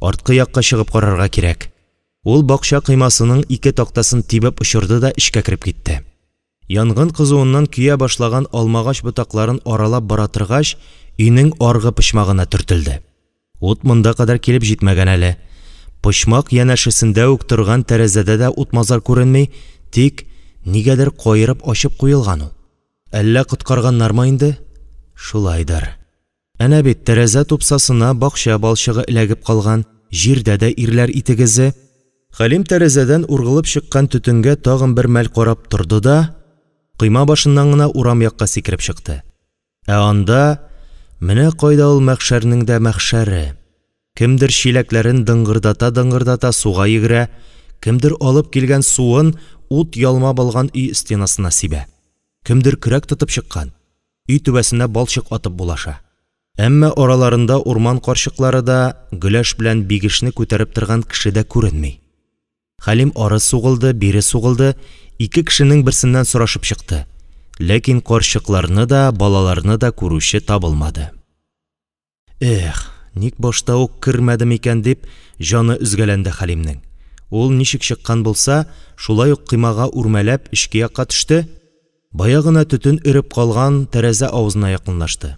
Арткы якка чыгып карарга кирәк. Ул бакча коймасының ике тактасын тибеп очырды да эчкә кереп китте. Янгын кызуыннан көя башлаган алмагач ботакларын аралап бара торгач, өйнең аргы почмагына төртелде. Ут монда кадәр килеп җитмәгән әле. Почмак янәшәсендә үк торган тәрәзәдә дә ут-мазар күренми, тик нигәдер каерып ачып куелган ул. Әллә коткарганнармы инде? Шулайдыр. Әнә бит тәрәзә тупсасына бакча балчыгы эләгеп калган, җирдә дә ирләр итек эзе. Хәлим тәрәзәдән ургылып чыккан төтенгә тагын бер мәл карап торды да, койма башыннан гына урам якка сикереп чыкты. Ә анда… Менә кайда ул мәхшәрнең дә мәхшәре! Кемдер чиләкләрен дыңгырдата-дыңгырдата суга йөгерә, кемдер алып килгән суын ут ялмап алган өй стенасына сибә, кемдер көрәк тотып чыккан, өй түбәсенә балчык атып булаша. Әмма араларында урман карчыклары да, Гөләш белән Бигешне күтәреп торган кеше дә күренми. Хәлим ары сугылды, бире сугылды, ике кешенең берсеннән сорашып чыкты. Ләкин карчыкларны да, балаларны да күрүче табылмады. Эх, ник башта ук кермәдем икән дип, җаны өзгәләнде Хәлимнең. Ул ничек чыккан булса, шулай ук коймага үрмәләп эчке якка төште, бая гына төтен өреп калган тәрәзә авызына якынлашты.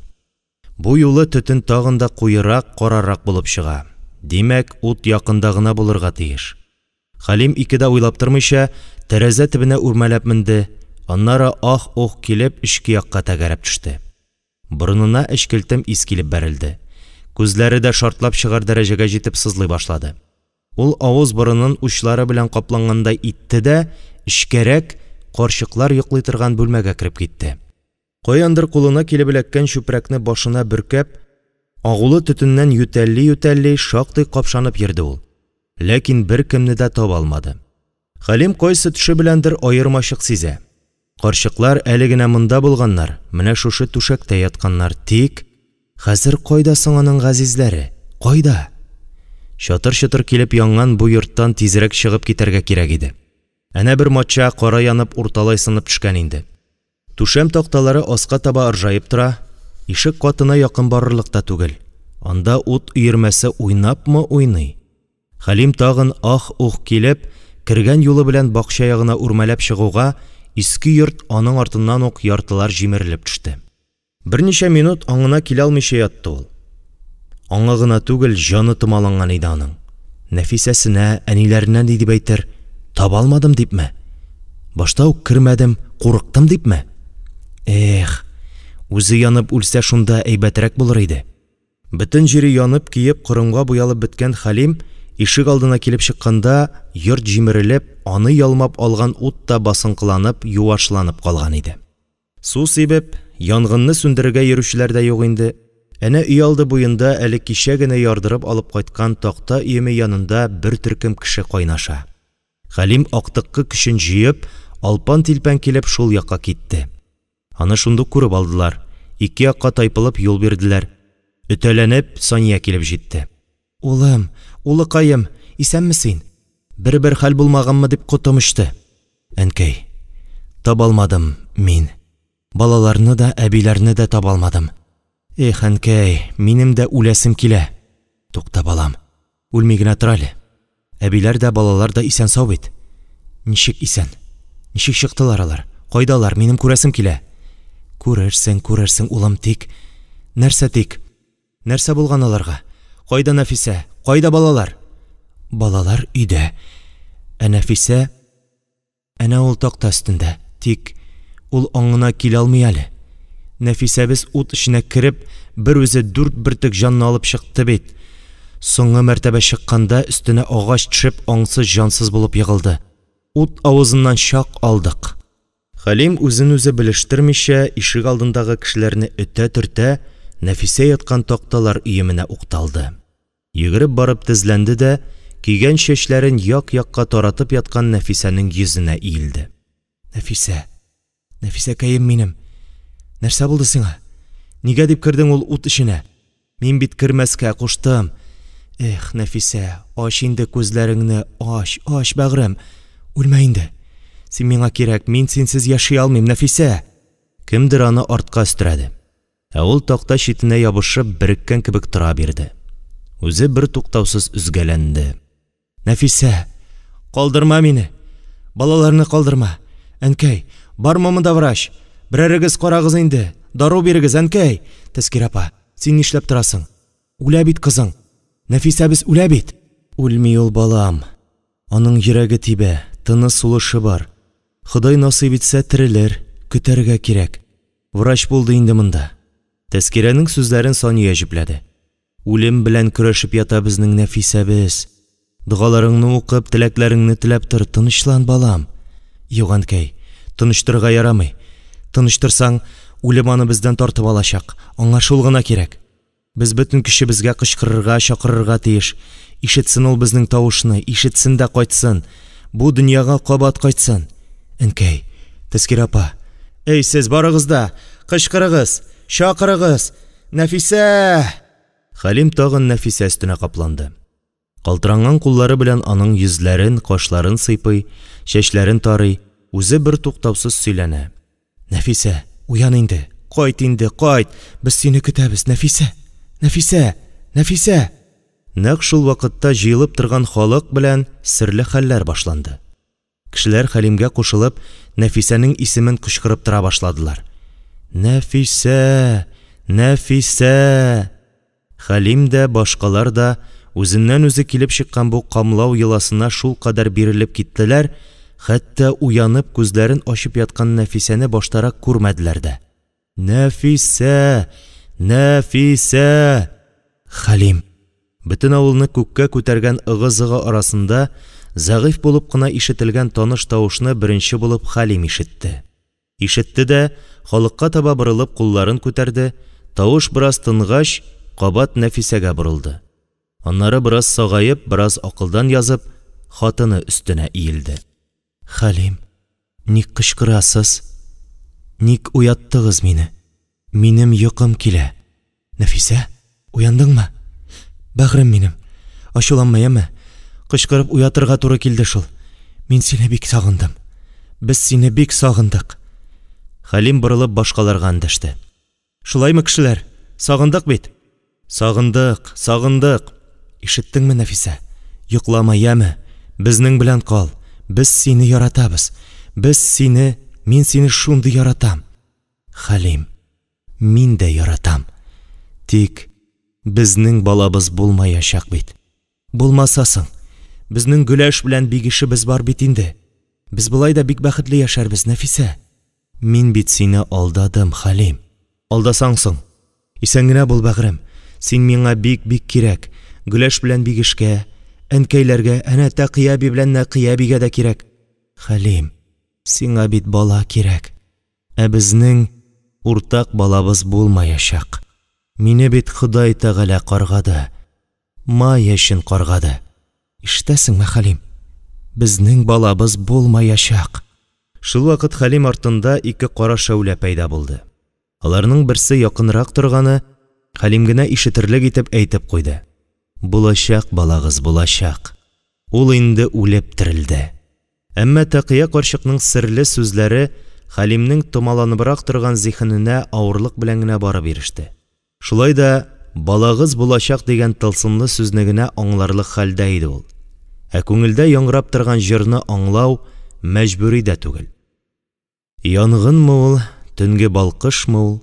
Бу юлы төтен тагын да куерак, карарак булып чыга. Димәк, ут якында гына булырга тиеш. Хәлим ике дә уйлап тормыйча, тәрәзә төбенә үрмәләп менде, аннары ах-ух килеп эчке якка тәгәрәп төште. Борынына әчкелтем ис килеп бәрелде. Күзләре дә шартлап чыгар дәрәҗәгә җитеп сызлый башлады. Ул авыз-борынын учлары белән каплангандай итте дә, эчкәрәк, карчыклар йоклый торган бүлмәгә кереп китте. Каяндыр кулына килеп эләккән чүпрәкне башына бөркәп, агулы төтеннән ютәлли-ютәлли, шактый капшанып йөрде ул. Ләкин беркемне дә таба алмады. Хәлим кайсы төше беләндер аермачык сизә. Карчыклар әле генә монда булганнар, менә шушы түшәктә ятканнар, тик хәзер кайда соң аның газизләре? Кайда? Чатыр-чотыр килеп янган бу йорттан тизрәк чыгып китәргә кирәк иде. Әнә бер матча кара янып урталай сынып төшкән инде. Түшәм такталары аска таба ыржаеп тора, ишек катына якын барырлык та түгел. Анда ут өермәсе уйнапмы уйный. Хәлим тагын ах-ух килеп, кергән юлы белән бакча ягына үрмәләп чыгуга, иске йорт аның артыннан ук яртылар җимерелеп төште. Берничә минут аңына килә алмыйча ятты ул. Аңы гына түгел, җаны томаланган иде аның. Нәфисәсенә, әниләренә ни дип әйтер? Таба алмадым дипме? Башта ук кермәдем, курыктым дипме? Эх, үзе янып үлсә шунда әйбәтрәк булыр иде. Бөтен җире янып, көеп, корымга буялып беткән Хәлим ишек алдына килеп чыкканда, йорт җимерелеп, аны ялмап алган ут та басынкыланып, юашланып калган иде. Су сибеп, янгынны сүндерергә йөрүчеләр дә юк инде. Әнә өйалды буенда әле кичә генә ярдырып алып кайткан такта өеме янында бер төркем кеше кайнаша. Хәлим актыккы көчен җыеп, алпан-тилпән килеп шул якка китте. Аны шундук күреп алдылар, ике якка тайпылып юл бирделәр. Өтәләнеп, Сания килеп җитте. Улым, улыкаем, исәнме син? Бер-бер хәл булмаганмы дип котым очты. Әнкәй, таба алмадым мин. Балаларны да, әбиләрне дә таба алмадым. Эх, әнкәй, минем дә үләсем килә. Тукта, балам, үлми генә тор әле. Әбиләр дә, балалар да исән-сау бит. Ничек исән? Ничек чыктылар алар? Кайдалар? Минем күрәсем килә. Күрерсең, күрерсең, улым, тик. Нәрсә тик? Нәрсә булган аларга? Кайда Нәфисә? Кайда балалар? Балалар өйдә. Ә Нәфисә? Әнә ул такта өстендә. Тик ул аңына килә алмый әле. Нәфисәбез ут эченә кереп, бер үзе дүрт бөртек җанны алып чыкты бит. Соңгы мәртәбә чыкканда өстенә агач төшеп, аңсыз-җансыз булып егылды. Ут авызыннан чак алдык. Хәлим үзен-үзе белештермичә, ишек алдындагы кешеләрне өтә-төртә, Нәфисә яткан такталар өеменә укталды. Йөгереп барып тезләнде дә, көйгән чәчләрен як-якка таратып яткан Нәфисәнең йөзенә иелде. Нәфисә, Нәфисәкәем минем, нәрсә булды сиңа? Нигә дип кердең ул ут эченә? Мин бит кермәскә куштым. Эх, Нәфисә, ач инде күзләреңне, ач, ач, бәгърем. Үлмә инде. Син миңа кирәк, мин синсез яши алмыйм, Нәфисә. Кемдер аны артка өстерәде. Ә ул такта читенә ябышып, береккән кебек тора бирде. Үзе бер туктаусыз өзгәләнде. Нәфисә, калдырма мине. Балаларны калдырма. Әнкәй, бармы монда врач? Берәрегез карагыз инде. Дару бирегез, әнкәй. Тәскирә апа, син нишләп торасың? Үлә бит кызың. Нәфисәбез үлә бит. Үлми ул, балам. Аның йөрәге тибә, тыны сулышы бар. Ходай насыйп итсә терелер, көтәргә кирәк. Врач булды инде монда. Тәскирәнең сүзләрен Сания җөпләде. Үлем белән көрәшеп ята безнең Нәфисәбез. Догаларыңны укып, теләкләреңне теләп тор, тынычлан, балам. Юк, әнкәй, тыныч торырга ярамый. Тыныч торсаң, үлем аны бездән тартып алачак, аңа шул гына кирәк. Без бөтен көчебезгә кычкырырга, чакырырга тиеш. Ишетсен ул безнең тавышны, ишетсен дә кайтсын. Бу дөньяга кабат кайтсын. Әнкәй, Тәскирә апа, әй сез барыгыз да, кычкырыгыз, чакырыгыз! Нәфисә! Хәлим тагын Нәфисә өстенә капланды. Калтыранган куллары белән аның йөзләрен, кашларын сыйпый, чәчләрен тарый, үзе бертуктаусыз сөйләнә. Нәфисә, уян инде, кайт инде, кайт! Без сине көтәбез, Нәфисә! Нәфисә! Нәфисә! Нәкъ шул вакытта җыелып торган халык белән серле хәлләр башланды. Кешеләр Хәлимгә кушылып, Нәфисәнең исемен кычкырып тора башладылар. Нәфисә! Нәфисә! Хәлим дә, башкалар да үзеннән-үзе килеп чыккан бу камлау йоласына шулкадәр бирелеп киттеләр, хәтта уянып күзләрен ачып яткан Нәфисәне баштарак күрмәделәр дә. Нәфисә! Нәфисә! Хәлим! Бөтен авылны күккә күтәргән ыгы-зыгы арасында зәгыйфь булып кына ишетелгән таныш тавышны беренче булып Хәлим ишетте. Ишетте дә, халыкка таба борылып кулларын күтәрде, тавыш бераз тынгач, кабат Нәфисәгә борылды. Аннары бераз сагаеп, бераз акылдан язып, хатыны өстенә иелде. Хәлим, ник кычкырасыз? Ник уяттыгыз мине? Минем йокым килә. Нәфисә, уяндыңмы? Бәгърем минем, ачуланма, яме. Кычкырып уятырга туры килде шул. Мин сине бик сагындым. Без сине бик сагындык. Хәлим борылып башкаларга эндәште. Шулаймы, кешеләр? Сагындык бит? Сагындык, сагындык. Ишеттеңме, Нәфисә? Йоклама, яме. Безнең белән кал. Без сине яратабыз. Без сине, мин сине шундый яратам. Хәлим, мин дә яратам. Тик безнең балабыз булмаячак бит. Булмаса соң, безнең Гөләш белән Бигешебез бар бит инде. Без болай да бик бәхетле яшәрбез, Нәфисә. Мин бит сине алдадым, Хәлим. Алдасаң соң. Исән генә бул, бәгърем. Син миңа бик-бик кирәк. Гөләш белән Бигешкә, әнкәйләргә, әнә Тәкыя әби белән Нәкыя әбигә дә кирәк. Хәлим, сиңа бит бала кирәк. Ә безнең уртак балабыз булмаячак. Мине бит Ходай Тәгалә каргады. Майя өчен каргады. Ишетәсеңме, Хәлим? Безнең балабыз булмаячак. Шулвакыт Хәлим артында ике кара шәүлә пәйда булды. Аларның берсе якынрак торганы, Хәлим генә ишетерлек итеп әйтеп куйды. Булачак балагыз, булачак. Ул инде үлеп терелде. Әмма Тәкыя карчыкның серле сүзләре Хәлимнең томаланыбрак торган зиһененә авырлык белән генә барып иреште. Шулай да балагыз булачак дигән тылсымлы сүзне генә аңларлык хәлдә иде ул. Ә күңелдә яңгырап торган җырны аңлау мәҗбүри дә түгел. Янгынмы ул, төнге балкышмы ул,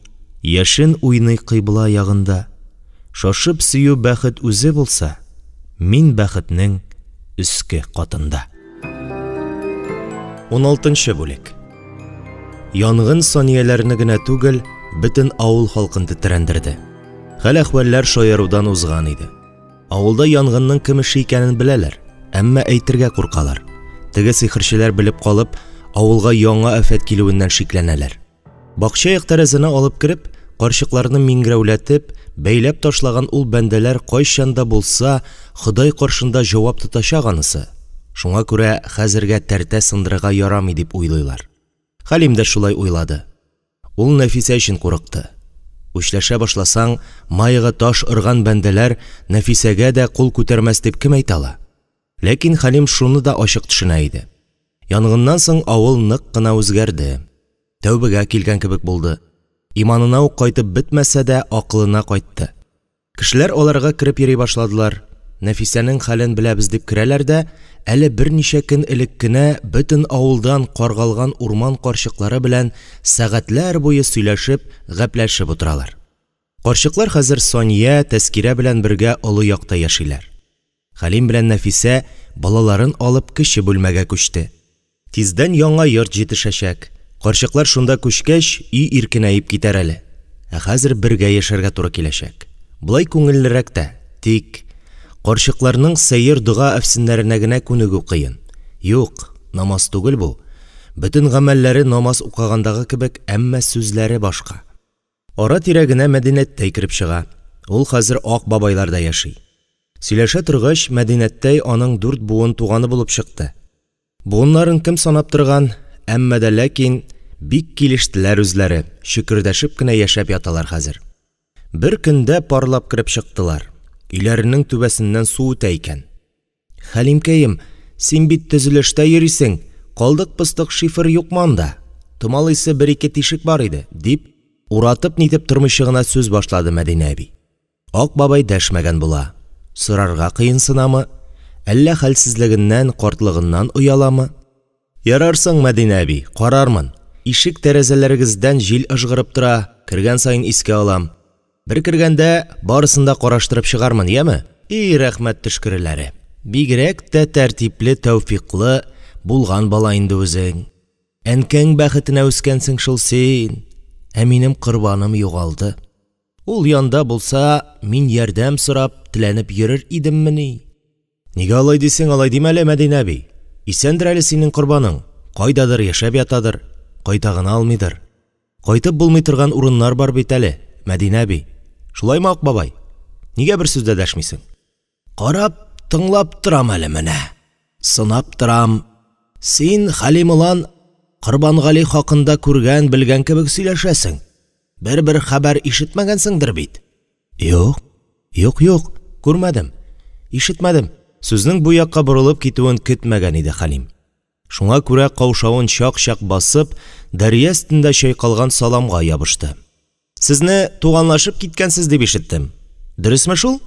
Яшен уйный кыйбла ягында. Шашып сөю бәхет үзе булса, Мин бәхетнең өске катында. Уналтынчы бүлек. Янгын Санияләрне генә түгел, бөтен авыл халкын тетрәндерде. Хәл-әхвәлләр шаярудан узган иде. Авылда янгынның кем эше икәнен беләләр, әмма әйтергә куркалар. Теге сихерчеләр белеп калып, авылга яңа афәт килүеннән шикләнәләр. Бакча як тәрәзәне алып кереп, карчыкларны миңгерәүләтеп, бәйләп ташлаган ул бәндәләр кайчан да булса Ходай каршында җавап тотачак анысы. Шуңа күрә хәзергә тәртә сындырырга ярамый дип уйлыйлар. Хәлим дә шулай уйлады. Ул Нәфисә өчен курыкты. Үчләшә башласаң, Майяга таш орган бәндәләр Нәфисәгә дә кул күтәрмәс дип кем әйтә ала? Ләкин Хәлим шуны да ачык төшенә иде. Янгыннан соң авыл нык кына үзгәрде. Тәүбәгә килгән кебек булды. Иманына ук кайтып бетмәсә дә, акылына кайтты. Кешеләр аларга кереп йөри башладылар. Нәфисәнең хәлен беләбез дип керәләр дә, әле берничә көн элек кенә бөтен авылдан каргалган урман карчыклары белән сәгатьләр буе сөйләшеп, гәпләшеп утыралар. Карчыклар хәзер Сания, Тәскирә белән бергә олы якта яшиләр. Хәлим белән Нәфисә балаларын алып кече бүлмәгә күчте. Тиздән яңа йорт җитешәчәк. Карчыклар шунда күчкәч, өй иркенәеп китәр әле. Ә хәзер бергә яшәргә туры киләчәк. Болай күңеллерәк тә. Тик. Карчыкларның сәер дога-әфсеннәренә генә күнегү кыен. Юк, намаз түгел бу. Бөтен гамәлләре намаз укыгандагы кебек, әмма сүзләре башка. Ара-тирә генә Мәдинәттәй кереп чыга. Ул хәзер Ак бабайларда яши. Сөйләшә торгач, Мәдинәттәй аның дүрт буын туганы булып чыкты. Буыннарын кем санап торган, әмма дә ләкин бик килештеләр үзләре, чөкердәшеп кенә яшәп яталар хәзер. Бер көндә парлап кереп чыктылар. Өйләренең түбәсеннән су үтә икән. Хәлимкәем, син бит төзелештә йөрисең, калдык-постык шифер юкмы анда? Томалыйсы бер-ике тишек бар иде, дип, уратып-нитеп тормыйча гына сүз башлады Мәдинә әби. Ак бабай дәшмәгән була. Сорарга кыенсынамы, әллә хәлсезлегеннән, картлыгыннан ояламы? Ярар соң, Мәдинә әби, карармын. Ишек-тәрәзәләрегездән җил ыжгырып тора, кергән саен искә алам. Бер кергәндә барысын да караштырып чыгармын, яме? И, рәхмәт төшкереләре! Бигрәк тә тәртипле, тәүфикълы, булган бала инде үзең. Әнкәң бәхетенә үскәнсең шул син. Ә минем Корбаным югалды. Ул янда булса, мин ярдәм сорап, теләнеп йөрер идеммени? Нигә алай дисең, алай димә әле, Мәдинә әби. Исәндер әле синең Корбаның, кайдадыр яшәп ятадыр, кайта гына алмыйдыр. Кайтып булмый торган урыннар бар бит әле, Мәдинә әби. Шулаймы, Ак бабай? Нигә бер сүз дә дәшмисең? Карап, тыңлап торам әле менә. Сынап торам. Син, Хәлим олан, Корбангали хакында күргән, белгән кебек сөйләшәсең. Бер-бер хәбәр ишетмәгәнсеңдер бит? Юк. Юк, юк, күрмәдем. Ишетмәдем. Сүзнең бу якка борылып китүен көтмәгән иде Хәлим. Шуңа күрә каушавын чак-чак басып, дәрья өстендә чайкалган саламга ябышты. Сезне туганлашып киткәнсез дип ишеттем. Дөресме шул?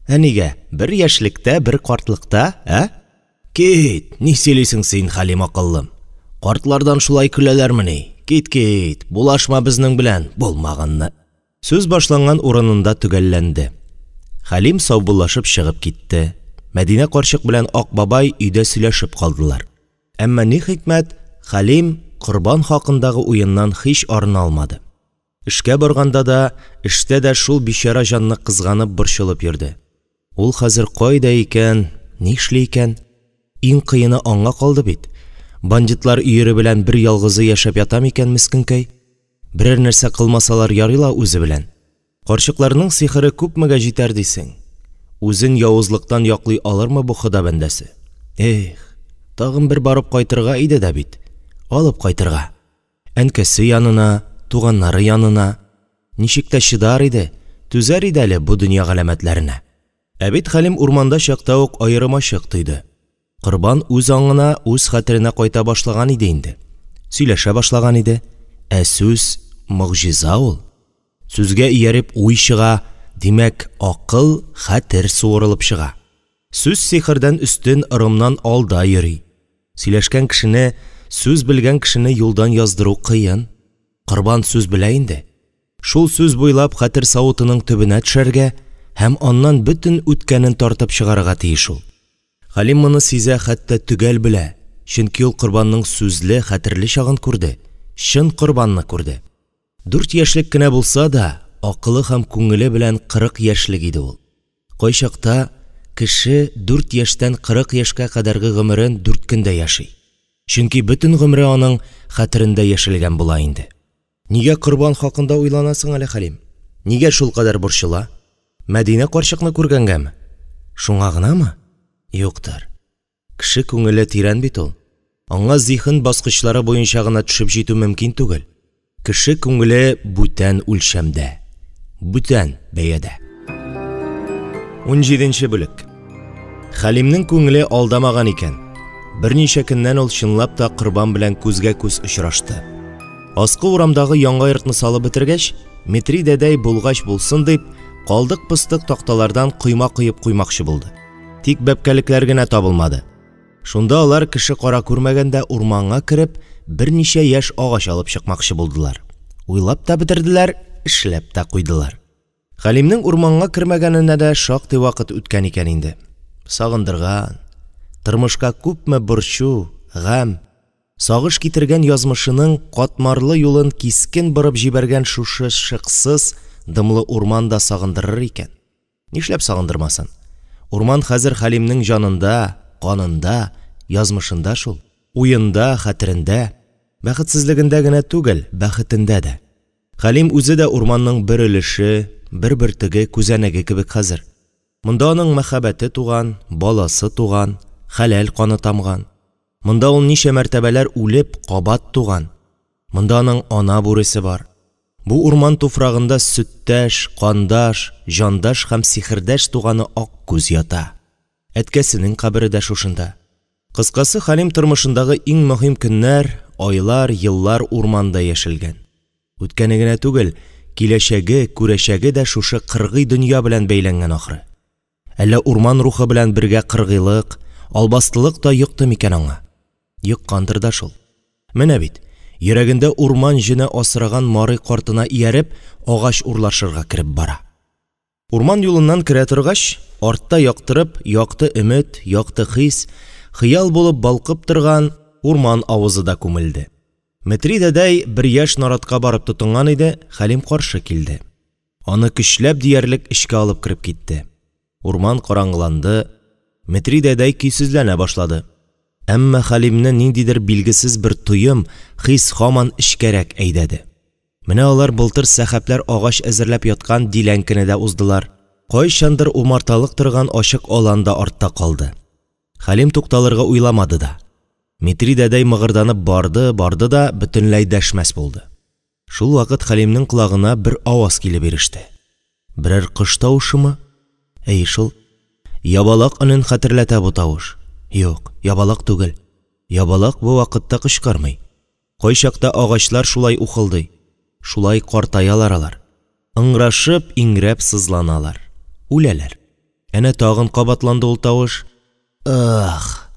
Ә нигә? Бер яшьлектә, бер картлыкта, ә? Кит, ни сөйлисең син, Хәлим акыллым? Картлардан шулай көләләрмени? Кит, кит, булашма безнең белән, булмаганны. Сүз башланган урынында төгәлләнде. Хәлим саубуллашып чыгып китте. Мәдинә карчык белән Ак бабай өйдә сөйләшеп калдылар. Әмма ни хикмәт, Хәлим Корбан хакындагы уеннан һич арына алмады. Эшкә барганда да, эштә дә шул бичара җанны кызганып, борчылып йөрде. Ул хәзер кайда икән, нишли икән? Иң кыены аңа калды бит. Бандитлар өере белән бер ялгызы яшәп ята микән, мескенкәй? Берәр нәрсә кылмасалар ярый ла үзе белән. Карчыкларның сихере күпмегә җитәр дисең? Үзен явызлыктан яклый алырмы бу Хода бәндәсе? Эх, тагын бер барып кайтырга иде дә бит. Алып кайтырга. Әнкәсе янына, туганнары янына. Ничек тә чыдар иде, түзәр иде әле бу дөнья галәмәтләренә. Ә бит Хәлим урманда чакта ук аерымачык тойды. Корбан үз аңына, үз хәтеренә кайта башлаган иде инде. Сөйләшә башлаган иде. Ә сүз, могҗиза ул. Сүзгә ияреп уй чыга, димәк, акыл, хәтер суырылып чыга. Сүз сихердән өстен, ырымнан алда йөри. Сөйләшкән кешене, сүз белгән кешене юлдан яздыру кыен. Корбан сүз белә инде. Шул сүз буйлап хәтер савытының төбенә төшәргә һәм аннан бөтен үткәнен тартып чыгарырга тиеш ул. Хәлим моны сизә, хәтта төгәл белә, чөнки ул Корбанның сүзле, хәтерле чагын күрде, чын Корбанны күрде. Дүрт яшьлек кенә булса да, акылы һәм күңеле белән 40 яшьлек иде ул. Кайчакта кеше дүрт яшьтән 40 яшькә кадәрге гомерен дүрт көндә яши. Чөнки бөтен гомере аның хәтерендә яшәлгән була инде. Нигә Корбан хакында уйланасың әле, Хәлим? Нигә шулкадәр борчыла? Мәдинә карчыкны күргәнгәме? Шуңа гынамы? Юктыр. Кеше күңеле тирән бит ул. Аңа зиһен баскычлары буенча гына төшеп җитү мөмкин түгел. Кеше күңеле бүтән үлчәмдә, бүтән бәядә. Унҗиденче бүлек. Хәлимнең күңеле алдамаган икән. Берничә көннән ул чынлап та Корбан белән күзгә-күз очрашты. Аскы урамдагы яңа йортны салып бетергәч, Митри дәдәй булгач булсын дип, калдык-постык такталардан койма коеп куймакчы булды. Тик бәбкәлекләр генә табылмады. Шунда алар кеше-кара күрмәгәндә урманга кереп, берничә яшь агач алып чыкмакчы булдылар. Уйлап та бетерделәр, эшләп тә куйдылар. Хәлимнең урманга кермәгәненә дә шактый вакыт үткән икән инде. Сагындырган. Тормышка күпме борчу, гамь, сагыш китергән язмышының катмарлы юлын кискен борып җибәргән шушы шыксыз, дымлы урман да сагындырыр икән. Нишләп сагындырмасын? Урман хәзер Хәлимнең җанында, канында, язмышында шул. Уенда, хәтерендә. Бәхетсезлегендә генә түгел, бәхетендә дә. Хәлим үзе дә урманның бер өлеше, бер бөртеге, күзәнәге кебек хәзер. Монда аның мәхәббәте туган, баласы туган, хәләл каны тамган. Монда ул ничә мәртәбәләр үлеп, кабат туган. Монда аның ана бүресе бар. Бу урман туфрагында сөттәш, кандаш, җандаш һәм сихердәш туганы Аккүз ята. Әткәсенең кабере дә шушында. Кыскасы, Хәлим тормышындагы иң мөһим көннәр, айлар, еллар урманда яшәлгән. Үткәне генә түгел, киләчәге, күрәчәге дә шушы кыргый дөнья белән бәйләнгән ахры. Әллә урман рухы белән бергә кыргыйлык, албастылык та йокты микән аңа? Йоккандыр да шул. Менә бит, йөрәгендә урман җене асраган мари картына ияреп, агач урлашырга кереп бара. Урман юлыннан керә торгач, артта яктырып, якты өмет, якты хис, хыял булып балкып торган урман авызы да күмелде. Метри дәдәй бер яшь наратка барып тотынган иде, Хәлим каршы килде. Аны көчләп диярлек эчкә алып кереп китте. Урман караңгыланды, Метри дәдәй көйсезләнә башлады. Әмма Хәлимне ниндидер билгесез бер тоем, хис һаман эчкәрәк әйдәде. Менә алар былтыр сәхәпләр агач әзерләп яткан диләнкене дә уздылар. Кайчандыр умарталык торган ачык алан да артта калды. Хәлим тукталырга уйламады да. Метри дәдәй мыгырданып барды, барды да бөтенләй дәшмәс булды. Шул вакыт Хәлимнең колагына бер аваз килеп иреште. Берәр кош тавышымы? Әйе шул. Ябалак өнен хәтерләтә бу тавыш. Юк, ябалак түгел. Ябалак бу вакытта кычкырмый. Кайчакта агачлар шулай ухылдый. Шулай картаялар алар. Ыңгырашып, иңрәп сызланалар. Үләләр. Әнә тагын кабатланды ул тавыш. Ых!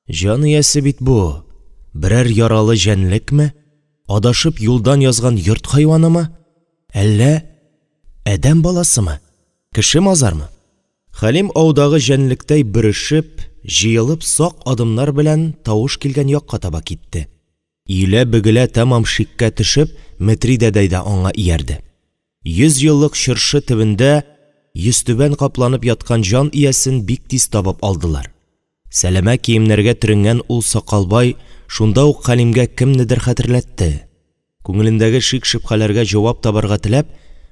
Җан иясе бит бу. Берәр яралы җәнлекме? Адашып юлдан язган йорт хайванымы? Әллә адәм баласымы? Кеше мазармы? Хәлим аудагы җәнлектәй бөрешеп, җыелып сак адымнар белән тавыш килгән якка таба китте. Иелә-бөгелә тәмам шиккә төшеп, Метри дәдәй дә аңа иярде. Йөз еллык чыршы төбендә йөзтүбән капланып яткан җан иясен бик тиз табып алдылар. Сәләмә киемнәргә төренгән ул сакалбай шунда ук Хәлимгә кемнедер хәтерләтте. Күңелендәге шик-шөбһәләргә җавап табарга теләп,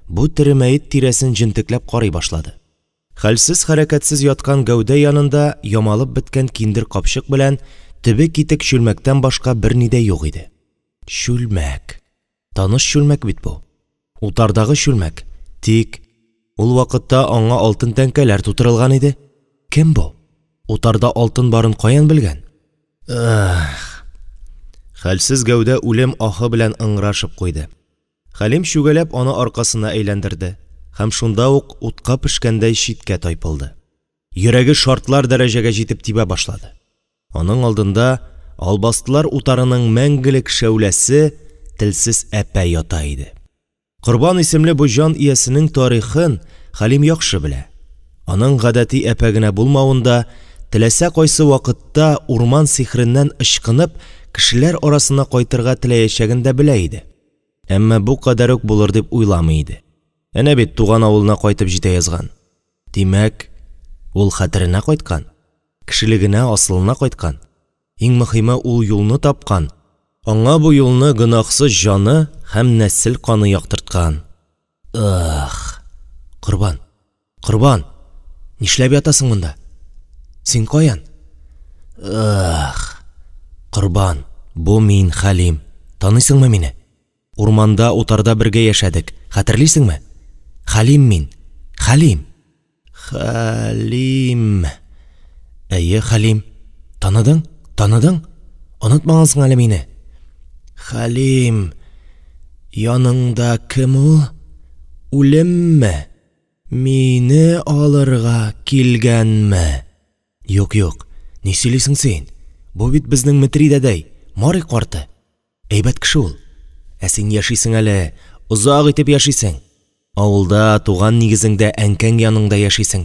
бу тере мәет тирәсен җентекләп карый башлады. Хәлсез-хәрәкәтсез яткан гәүдә янында ямалып беткән киндер капчык белән төбе китек чүлмәктән башка берни дә юк иде. Чүлмәк. Таныш чүлмәк бит бу. Утардагы чүлмәк. Тик ул вакытта аңа алтын тәңкәләр тутырылган иде. Кем бу? Утарда алтын барын каян белгән? Ых! Хәлсез гәүдә үлем ахы белән ыңгырашып куйды. Хәлим чүгәләп аны аркасына әйләндерде һәм шунда ук утка пешкәндәй читкә тайпылды. Йөрәге шартлар дәрәҗәгә җитеп тибә башлады. Аның алдында албастылар утарының мәңгелек шәүләсе, телсез әпә ята иде. Корбан исемле бу җан иясенең тарихын Хәлим яхшы белә. Аның гадәти әпә генә булмавын да, теләсә кайсы вакытта урман сихереннән ычкынып, кешеләр арасына кайтырга теләячәген дә белә иде. Әмма бу кадәр үк булыр дип уйламый иде. Әнә бит туган авылына кайтып җитә язган. Димәк, ул хәтеренә кайткан, кешелегенә, асылына кайткан. Иң мөһиме, ул юлны тапкан, аңа бу юлны гөнаһсыз җаны һәм нәсел каны яктырткан. Ых! Корбан! Корбан! Нишләп ятасың монда? Син каян? Ых! Корбан, бу мин, Хәлим. Таныйсыңмы мине? Урманда, утарда бергә яшәдек. Хәтерлисеңме? Хәлим мин. Хәлим. Хәлим. Әйе, Хәлим. Таныдың? Таныдың? Онытмагансың әле мине. Хәлим. Яныңда кем ул? Үлемме? Мине алырга килгәнме? Юк, юк. Ни сөйлисең син? Бу бит безнең Метри дәдәй, мари карты. Әйбәт кеше ул. Ә син яшисең әле, озак итеп яшисең. Авылда, туган нигезеңдә, әнкәң яныңда яшисең.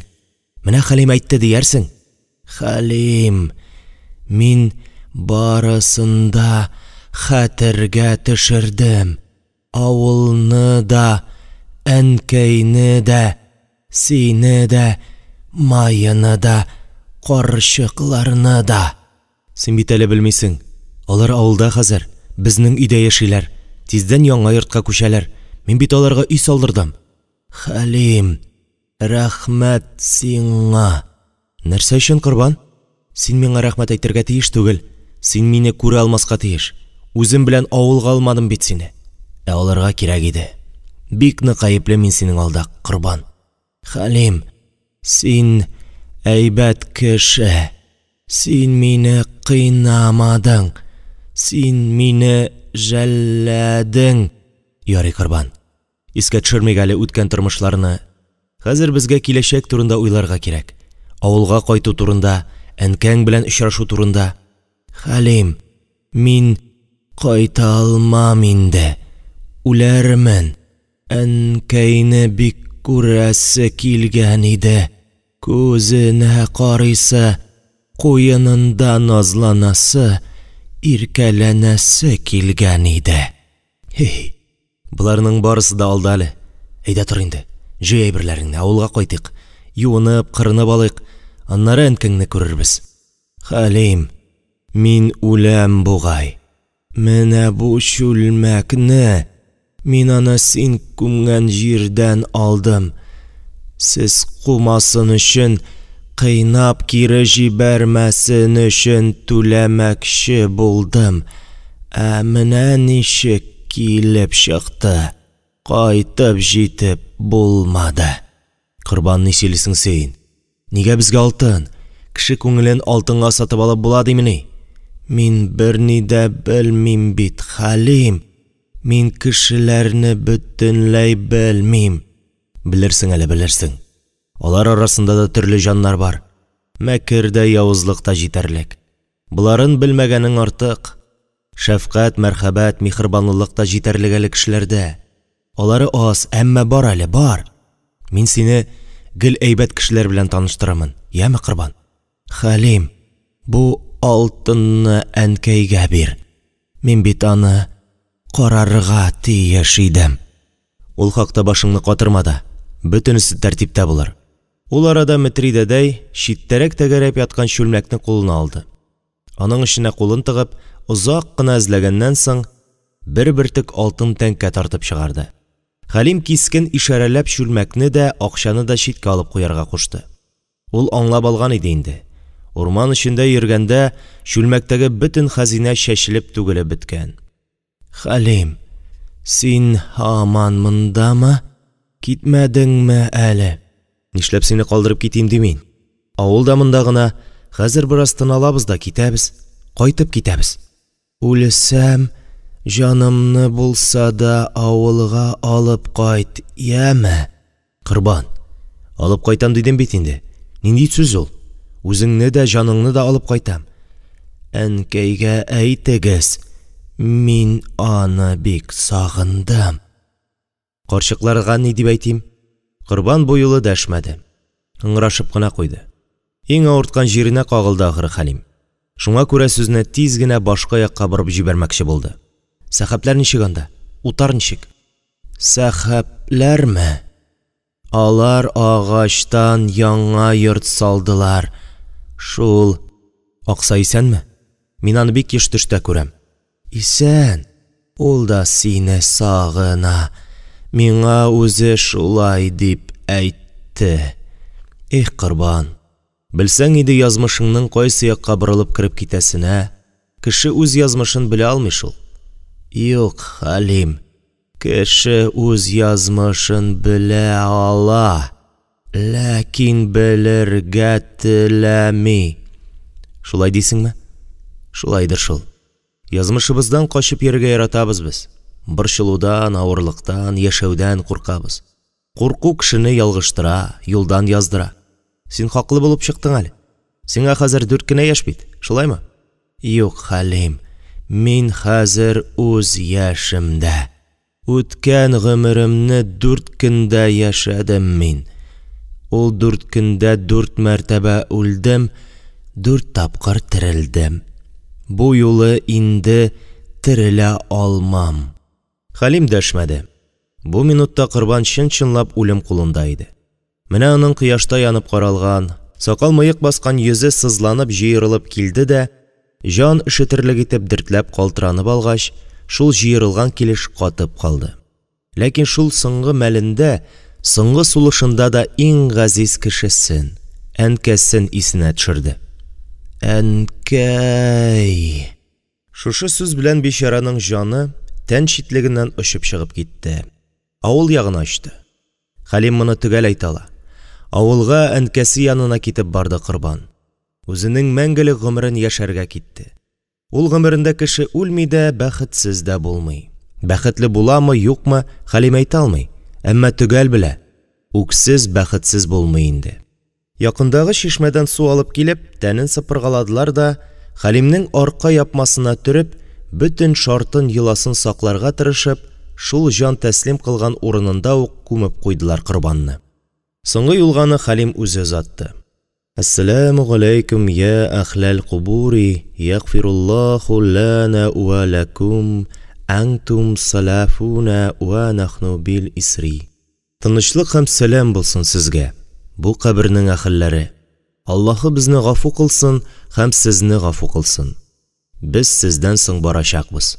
Менә Хәлим әйтте диярсең. Хәлим, мин барысын да хәтергә төшердем. Авылны да, әнкәйне дә, сине дә, Майяны да, карчыкларны да. Син бит әле белмисең. Алар авылда хәзер, безнең өйдә яшиләр. Тиздән яңа йортка күчәләр. Мин бит аларга өй салдырдым. Хәлим, рәхмәт сиңа. Нәрсә өчен, Корбан? Син миңа рәхмәт әйтергә тиеш түгел. Син мине күрә алмаска тиеш. Үзем белән авылга алмадым бит сине. Ә алырга кирәк иде. Бик нык гаепле мин синең алда, Корбан. Хәлим, син әйбәт кеше. Син мине кыйнамадың. Син мине жәлләдең. Ярый, Корбан. Искә төшермик әле үткән тормышларны. Хәзер безгә киләчәк турында уйларга кирәк. Авылга кайту турында, әнкәң белән очрашу турында. Хәлим, мин кайта алмам инде. Үләрмен. Әнкәйне бик күрәсе килгән иде. Күзенә карыйсы, куенында назланасы, иркәләнәсе килгән иде. Һи-һи. Боларның барысы да алда әле. Әйдә тор инде. Җый әйберләреңне, авылга кайтыйк. Юынып, кырынып алыйк. Аннары әнкәңне күрербез. Хәлим, мин үләм бугай. Менә бу чүлмәкне мин аны син күмгән җирдән алдым. Сез кумасын өчен, кыйнап кире җибәрмәсен өчен түләмәкче булдым. Ә менә ничек килеп чыкты. Кайтып җитеп булмады. Корбан, ни сөйлисең син? Нигә безгә алтын? Кеше күңелен алтынга сатып алып була димени? Мин берни дә белмим бит, Хәлим. Мин кешеләрне бөтенләй белмим. Белерсең әле, белерсең. Алар арасында да төрле җаннар бар. Мәкер дә, явызлык та җитәрлек. Боларын белмәгәнең артык. Шәфкать, мәрхәмәт, миһербанлылык та җитәрлек әле кешеләрдә. Алары аз, әмма бар әле, бар. Мин сине гел әйбәт кешеләр белән таныштырырмын, яме, Корбан? Хәлим, бу алтынны әнкәйгә бир. Мин бит аны карарга тиеш идем. Ул хакта башыңны катырма да, бөтенесе тәртиптә булыр. Ул арада Метри дәдәй читтәрәк тәгәрәп яткан чүлмәкне кулына алды. Аның эченә кулын тыгып, озак кына эзләгәннән соң, бер бөртек алтын тәңкә тартып чыгарды. Хәлим кискен ишарәләп чүлмәкне дә, акчаны да читкә алып куярга кушты. Ул аңлап алган иде инде. Урман эчендә йөргәндә чүлмәктәге бөтен хәзинә чәчелеп-түгелеп беткән. Хәлим, син һаман мондамы? Китмәдеңме әле? Нишләп сине калдырып китим ди мин? Авыл да монда гына, хәзер бераз тын алабыз да китәбез. Кайтып китәбез. Үлсәм, җанымны булса да авылга алып кайт, яме? Корбан. Алып кайтам дидем бит инде. Нинди сүз ул? Үзеңне дә, җаныңны да алып кайтам. Әнкәйгә әйтегез, мин аны бик сагындым. Карчыкларга ни дип әйтим? Корбан бу юлы дәшмәде. Ыңгырашып кына куйды. Иң авырткан җиренә кагылды ахры Хәлим. Шуңа күрә сүзне тиз генә башка якка борып җибәрмәкче булды. Сәхәпләр ничек анда? Утар ничек? Сәхәпләрме? Алар агачтан яңа йорт салдылар. Шул. Акса исәнме? Мин аны бик еш төштә күрәм. Исән. Ул да сине сагына. Миңа үзе шулай дип әйтте. Эх, Корбан. Белсәң иде язмышыңның кайсы якка борылып кереп китәсенә. Кеше үз язмышын белә алмый шул. Юк, Хәлим. Кеше үз язмышын белә ала, ләкин белергә теләми. Шулай дисеңме? Шулайдыр шул. Язмышыбыздан качып йөрергә яратабыз без. Борчылудан, авырлыктан, яшәүдән куркабыз. Курку кешене ялгыштыра, юлдан яздыра. Син хаклы булып чыктың әле. Сиңа хәзер дүрт кенә яшь бит, шулаймы? Юк, Хәлим, мин хәзер үз яшемдә. Үткән гомеремне дүрт көндә яшәдем мин. Ул дүрт көндә дүрт мәртәбә үлдем, дүрт тапкыр терелдем. Бу юлы инде терелә алмам. Хәлим дәшмәде. Бу минутта Корбан чын-чынлап үлем кулында иде. Менә аның кояшта янып каралган, сакал-мыек баскан йөзе сызланып-җыерылып килде дә, җан өшетерлек итеп дертләп-калтыранып алгач, шул җыерылган килеш катып калды. Ләкин шул соңгы мәлендә, соңгы сулышында да иң газиз кешесен, әнкәсен исенә төшерде. Әнкәй! Шушы сүз белән бичараның җаны тән читлегеннән очып чыгып китте. Авыл ягына очты. Хәлим моны төгәл әйтә ала. Авылга, әнкәсе янына китеп барды Корбан. Үзенең мәңгелек гомерен яшәргә китте. Ул гомерендә кеше үлми дә, бәхетсез дә булмый. Бәхетле буламы, юкмы, Хәлим әйтә алмый, әмма төгәл белә, үксез, бәхетсез булмый инде. Якындагы чишмәдән су алып килеп, тәнен сыпыргаладылар да, Хәлимнең арка япмасына төреп, бөтен шартын-йоласын сакларга тырышып, шул җан тәслим кылган урынында ук күмеп куйдылар Корбанны. Соңгы юлга аны Хәлим үзе озатты. Әссәламү галәйкүм йә әһләл кубури, ягъфируллаһу ләнә вә ләкүм, әнтүм саләфүнә вә нахну бил исри. Тынычлык һәм сәлам булсын сезгә, бу кабернең әһелләре! Аллаһы безне гафу кылсын һәм сезне гафу кылсын. Без сездән соң барачакбыз.